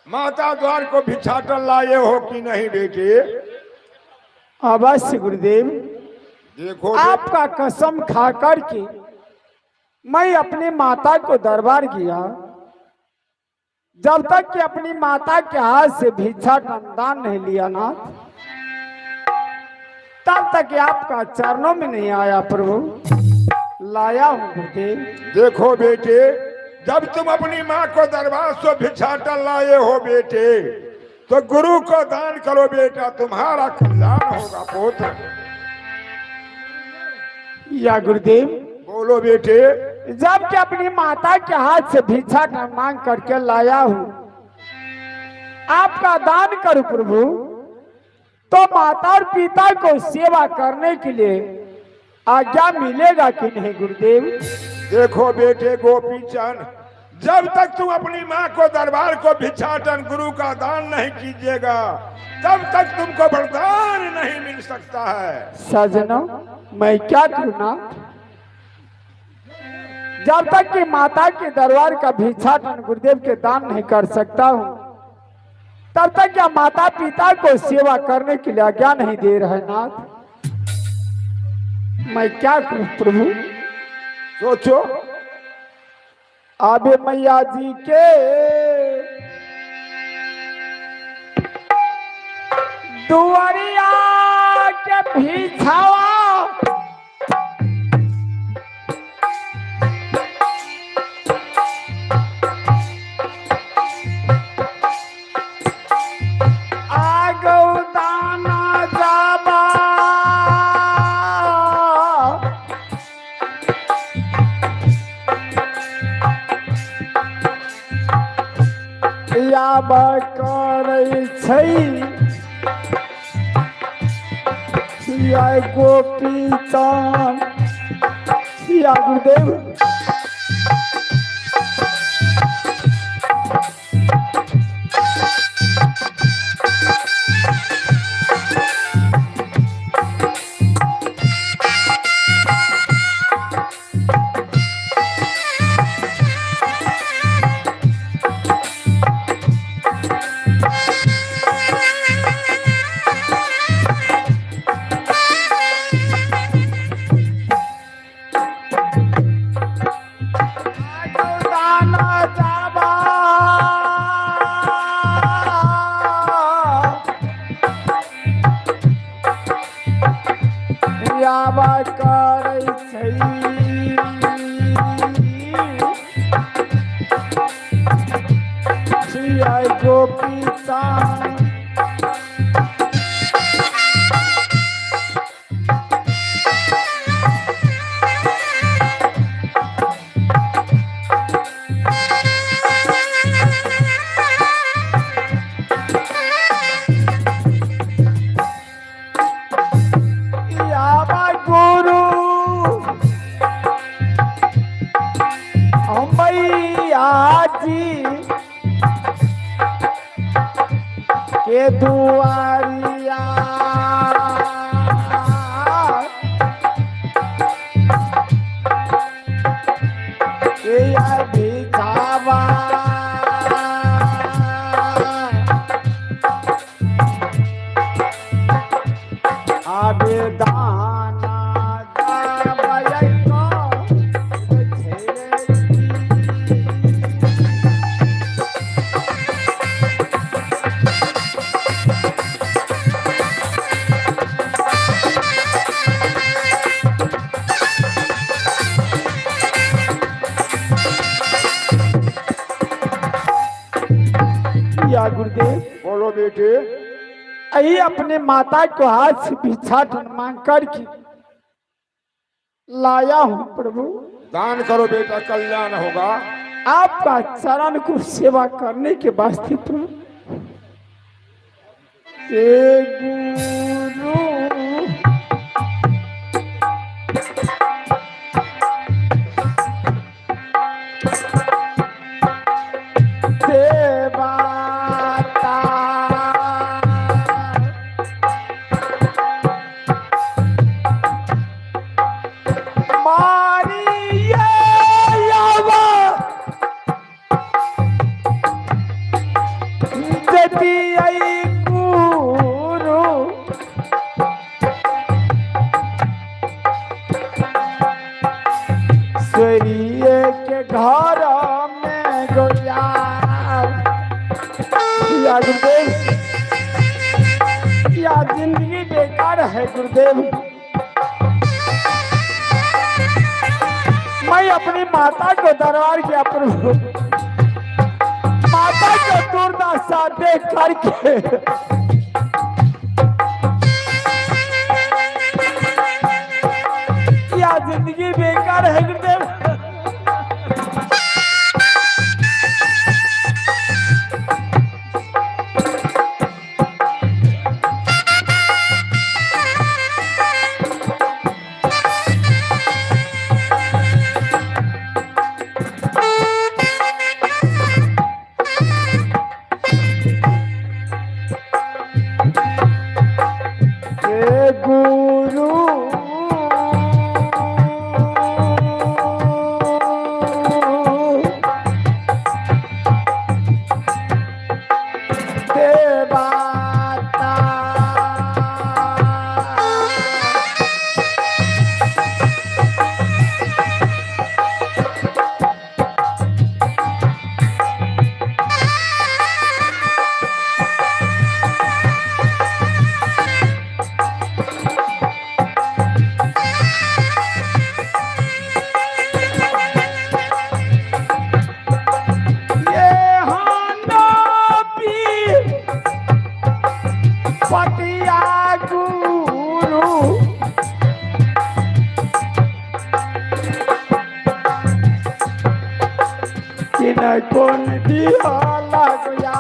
माता द्वार को भिक्षाटन लाए हो कि नहीं बेटे? अवश्य गुरुदेव। देखो आपका कसम खा कर के मैं अपनी माता को दरबार गया, जब तक कि अपनी माता के हाथ से भिक्षा दान नहीं लिया नाथ, तब तक आपका चरणों में नहीं आया प्रभु। लाया हूँ गुरुदेव। देखो बेटे, जब तुम अपनी माँ को दरबार से भिक्षाटन लाए हो बेटे, तो गुरु को दान करो बेटा, तुम्हारा कल्याण होगा पुत्र। या गुरुदेव। बोलो बेटे। जब कि अपनी माता के हाथ से भिक्षा का मांग करके लाया हूँ, आपका दान करूं प्रभु, तो माता और पिता को सेवा करने के लिए आज्ञा मिलेगा कि नहीं गुरुदेव? देखो बेटे गोपीचंद, जब तक तुम अपनी माँ को दरबार को भिक्षाटन गुरु का दान नहीं कीजिएगा, तब तक तुमको वरदान नहीं मिल सकता है। सजनों, मैं क्या करूँ नाथ? जब तक कि माता के दरबार का भिक्षाटन गुरुदेव के दान नहीं कर सकता हूँ, तब तक क्या माता पिता को सेवा करने के लिए आज्ञा नहीं दे रहे नाथ? मैं क्या करूँ प्रभु? सोचो। आबे मैया जी के दुआरिया के भिछावा आगौ दाना जाबा याब करै छै या गोपी चान या गुरुदेव। दाना जाबा याब करै छै छियै गोपी चान। याबा गुरु मैया जी के दुआरिया के अभिचावा आबेदाना जाबय को छेड़ी। या गुरुदेव। बोलो बेटे। यही अपने माता को हाथ से भिक्षाटन मांग करके लाया हूँ प्रभु। दान करो बेटा, कल्याण होगा। आपका चरण को सेवा करने के वास्ते प्रभु। हे गुरु देवाता, मारिये यावा जति आई गुरु, सूर्य के घर में गोया। या गुरुदेव, या जिंदगी बेकार है गुरुदेव। मैं अपनी माता को दरबार किया प्रभु, माता को दुर्दशा देख करके या जिंदगी बेकार है गुरुदेव। हे गुरु देवाता, ये हनबी पतिया गुरु, किन कोन दिया लगया।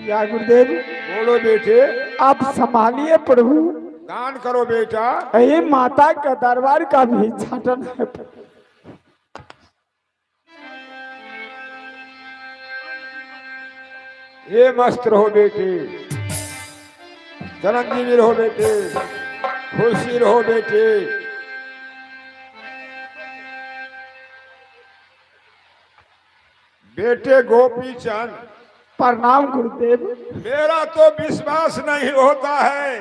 या गुरुदेव, बोलो बेटे। आप संभालिए प्रभु। दान करो बेटा। यही माता का दरबार का भी छाटन है प्रभु। ये मस्त रहो बेटे, चिरंजीवी रहो बेटे, खुशी रहो बेटे। बेटे गोपी चंद, प्रणाम गुरुदेव। मेरा तो विश्वास नहीं होता है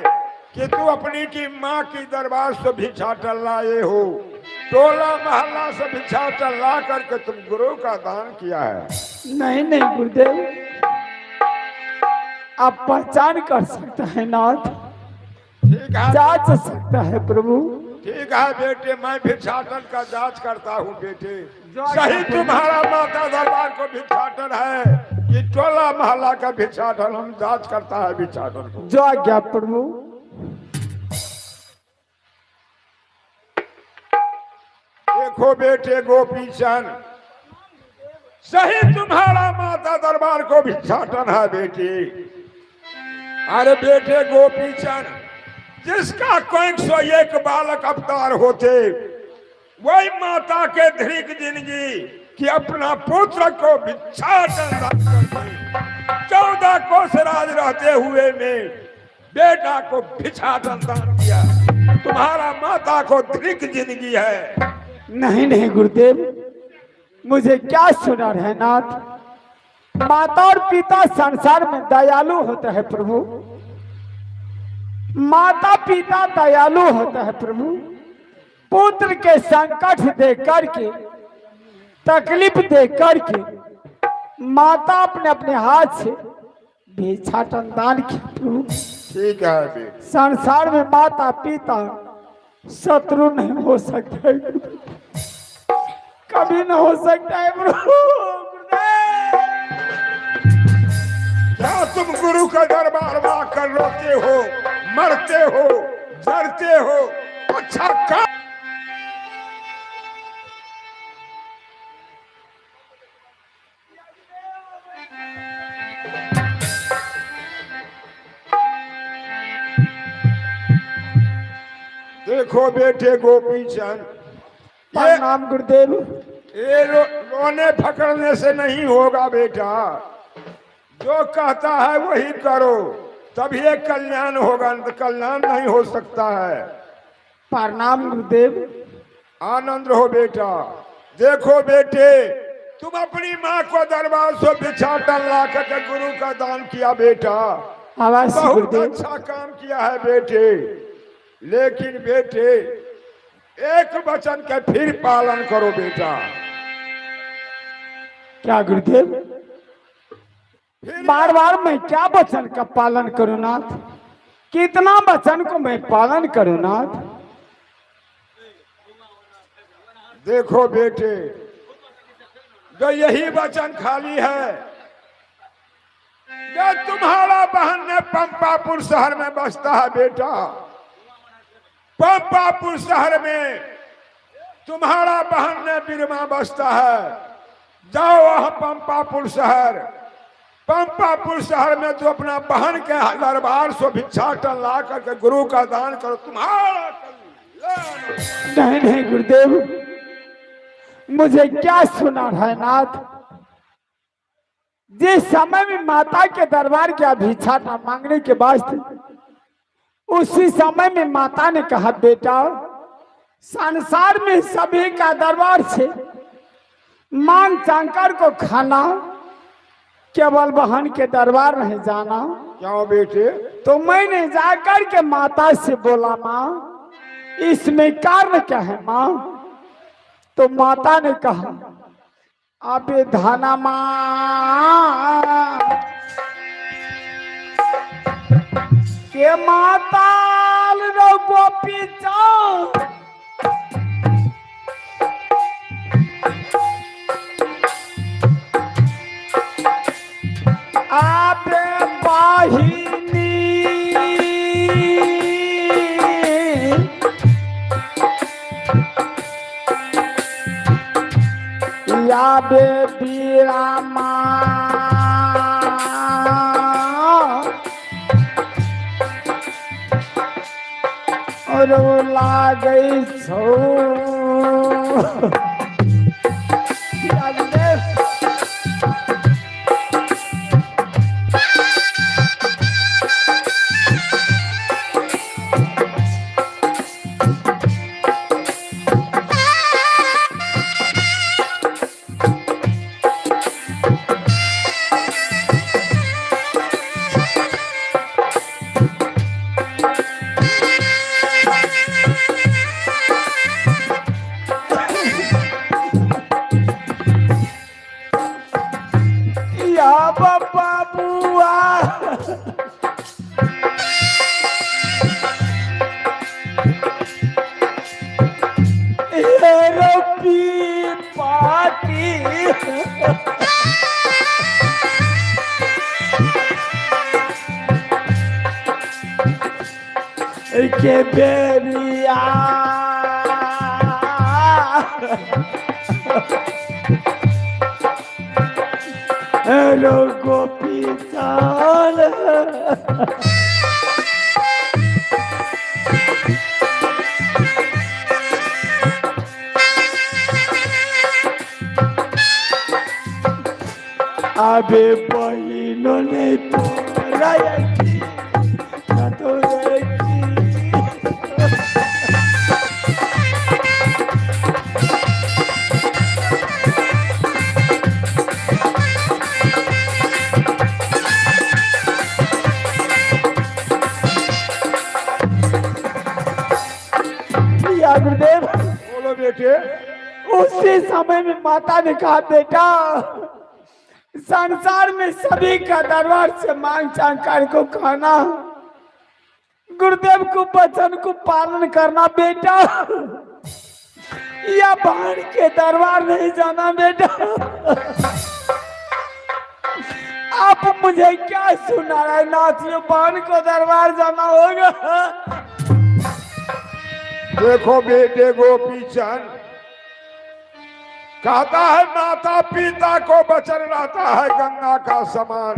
कि तू अपनी की माँ की दरबार से भिक्षा लाए हो, टोला मोहल्ला से भिक्षा ला करके तुम गुरु का दान किया है। नहीं नहीं गुरुदेव, आप पहचान कर सकते हैं नाथ, ठीक है, जांच सकता है प्रभु। ठीक है बेटे, मैं भिक्षाटन का जांच करता हूँ बेटे। सही तुम्हारा माता दरबार को भिक्षाटन है कि टोला मोहल्ला का भिक्षाटन, हम जांच करता है भिक्षाटन को। जो आज्ञा प्रभु। देखो बेटे गोपी चंद, सही तुम्हारा माता दरबार को भिक्षाटन है बेटी। अरे बेटे गोपी चंद, जिसका 101 बालक अवतार होते, वही माता के धृक जिंदगी कि अपना पुत्र को भिक्षाटन दान करते। 14 कोस राज रहते हुए में बेटा को भिक्षाटन दान किया। तुम्हारा माता को धृक जिंदगी है। नहीं नहीं गुरुदेव, मुझे क्या सुना है नाथ, माता और पिता संसार में दयालु होते हैं प्रभु। माता पिता दयालु होते हैं प्रभु। पुत्र के संकट दे करके, तकलीफ दे करके माता अपने अपने हाथ से भिक्षाटन दान किया प्रभु। ठीक है बेटे। संसार में माता पिता शत्रु नहीं हो सकते है, कभी न हो सकता है गुरु। गुरुदेव क्या तुम गुरु का दरबार में आकर रोते हो, मरते हो, जरते हो? अच्छा काम। देखो बेटे गोपी चंद, ये प्रणाम गुरुदेव। ये रोने पकड़ने से नहीं होगा बेटा। जो कहता है वही करो, तभी ये कल्याण होगा, नहीं तो कल्याण नहीं हो सकता है। प्रणाम गुरुदेव। आनंद रहो बेटा। देखो बेटे, तुम अपनी माँ को दरबार से बिछा ला करके गुरु का दान किया बेटा। आवाज बहुत गुरुदेव। अच्छा काम किया है बेटे, लेकिन बेटे एक वचन के फिर पालन करो बेटा। क्या गुरुदेव? फिर बार बार मैं क्या वचन का पालन करूं नाथ? कितना वचन को मैं पालन करूं नाथ? देखो बेटे, जो यही वचन खाली है, जो तुम्हारा बहन ने पंपापुर शहर में बसता है बेटा। पंपापुर शहर में तुम्हारा बहन ने बिरमा बसता है। जाओ वह पंपापुर शहर। पंपापुर शहर में तो अपना बहन के दरबार से भिक्षा ला करके गुरु का दान करो, तुम्हारा कल्याण। नहीं नहीं गुरुदेव, मुझे क्या सुना है नाथ? जिस समय में माता के दरबार के भिक्षा मांगने के वास्ते, उसी समय में माता ने कहा, बेटा संसार में सभी का दरबार से मांग चांकर को खाना, केवल बहन के दरबार नहीं जाना। क्यों बेटे? तो मैंने जाकर के माता से बोला, माँ इसमें कारण क्या है माँ? तो माता ने कहा, अबे धना माँ के माताल रो गोपी चाँद, आबे बाहिनी याबे बीरामा और लागै छौ। या बाबुआ ये पाती के बेरिया रो गोपी चाल। अबे बहिनो ने तोरा की न तोरा की। या गुरुदेव, बोलो बेटे। उसी समय में माता ने कहा, बेटा संसार में सभी का दरबार से मांग चांग कर को खाना, गुरुदेव को वचन को पालन करना बेटा, या बहन के दरबार नहीं जाना बेटा। आप मुझे क्या सुना रहे नाथ, ये बहन को दरबार जाना होगा। देखो बेटे गोपीचंद, कहता है माता पिता को वचन रहता है गंगा का समान,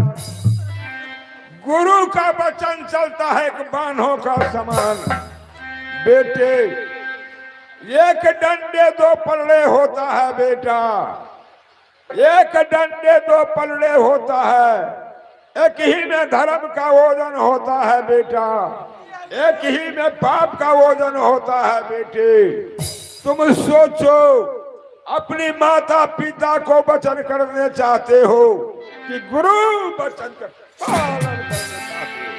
गुरु का वचन चलता है एक बान्हों का समान। बेटे एक डंडे दो पलड़े होता है बेटा, एक डंडे दो पलड़े होता है, एक ही में धर्म का वजन होता है बेटा, एक ही में पाप का वजन होता है। बेटे तुम सोचो, अपनी माता पिता को वचन करने चाहते हो कि गुरु वचन कर पालन करने चाहते हो?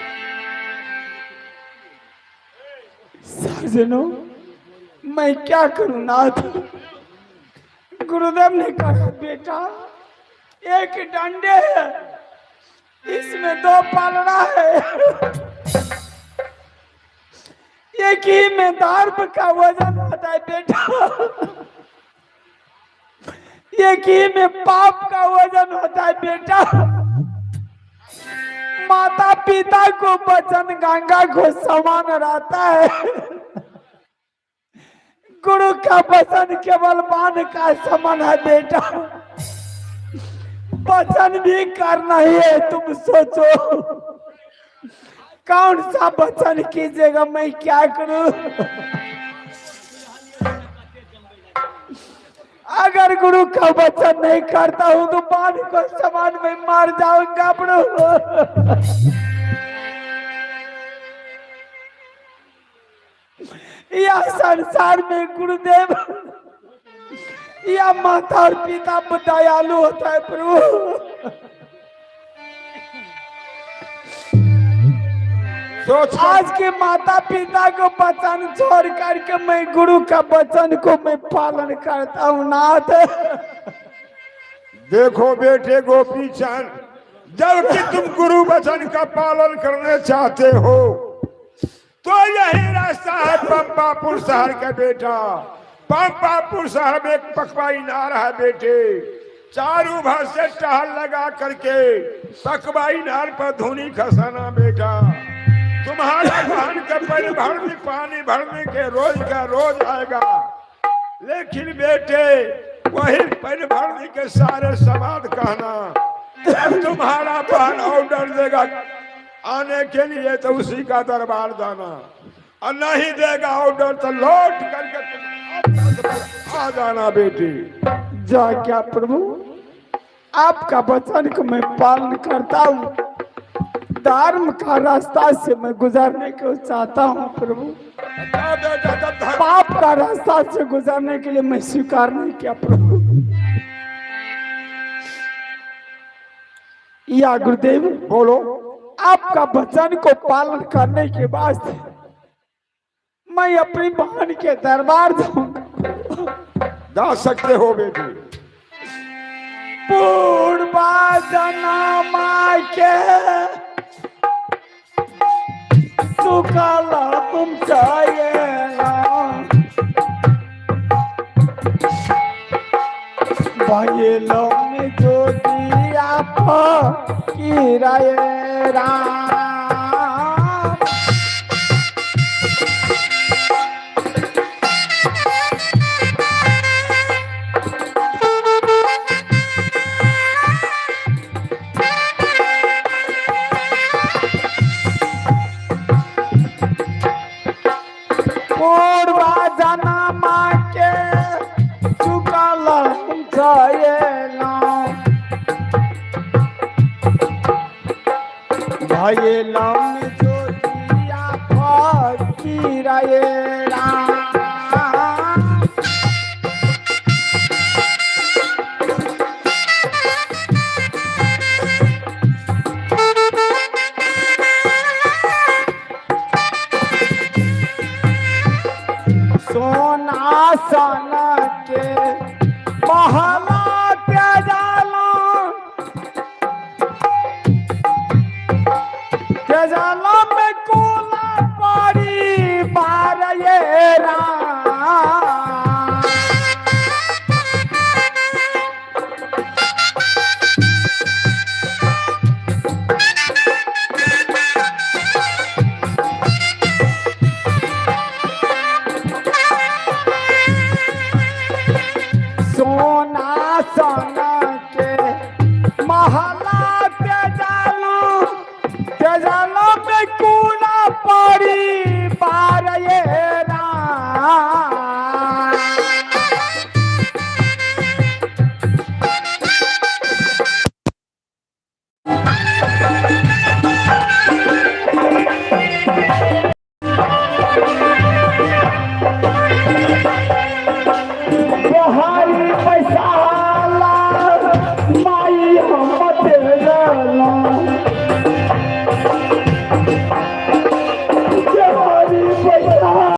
सज्जनों, मैं क्या करूं नाथ? गुरुदेव ने कहा बेटा एक डंडे है, इसमें दो पालना है, एक ही में दर्प का वजन होता है बेटा, एक ही में पाप का वजन होता है बेटा। माता पिता को वचन गंगा को समान रहता है, गुरु का वचन केवल मान का समान है बेटा। वचन भी करना ही है, तुम सोचो कौन सा वचन कीजिएगा, मैं क्या करूं? अगर गुरु का वचन नहीं करता हूं तो बाण को समान में मार जाऊंगा प्रभु। यह संसार में गुरुदेव या माता और पिता दयालु होता है प्रभु। सोच आज के माता पिता को वचन छोड़ करके मैं गुरु का वचन को मैं पालन करता हूँ नाथ। देखो बेटे गोपी चंद, जबकि तुम गुरु वचन का पालन करने चाहते हो तो यही रास्ता है पंपापुर शहर के बेटा। पंपापुर शहर में एक पकवाई नार है बेटे, चारों भर से टहल लगा करके पकवाई नार पर धुनी खसाना बेटा। तुम्हारा बहन के पैर भरने पानी भरने के रोज का रोज आएगा, लेकिन बेटे वही पैर भरने के सारे समाज कहना, जब तुम्हारा बहन ऑर्डर देगा आने के लिए तो उसी का दरबार जाना, और नहीं देगा ऑर्डर तो लौट करके तुम आ जाना बेटी। जा क्या प्रभु, आपका वचन को मैं पालन करता हूँ, धर्म का रास्ता से मैं गुजरने को चाहता हूँ प्रभु। जा बेटा, जब धर्म पाप का रास्ता से गुजरने के लिए मैं स्वीकार नहीं किया प्रभु। या गुरुदेव बोलो, आपका वचन को पालन करने के बाद मैं अपनी बहन के दरबार जाऊंगा। जा सकते हो बेटी। पूर्वा जन्म के सुकल तुम चाहिए भाई में ज्योति आप की राय राम। पूर्वा जन्म के चुकल भयलम ज्योतिया फकीर राम। सोना सन के महल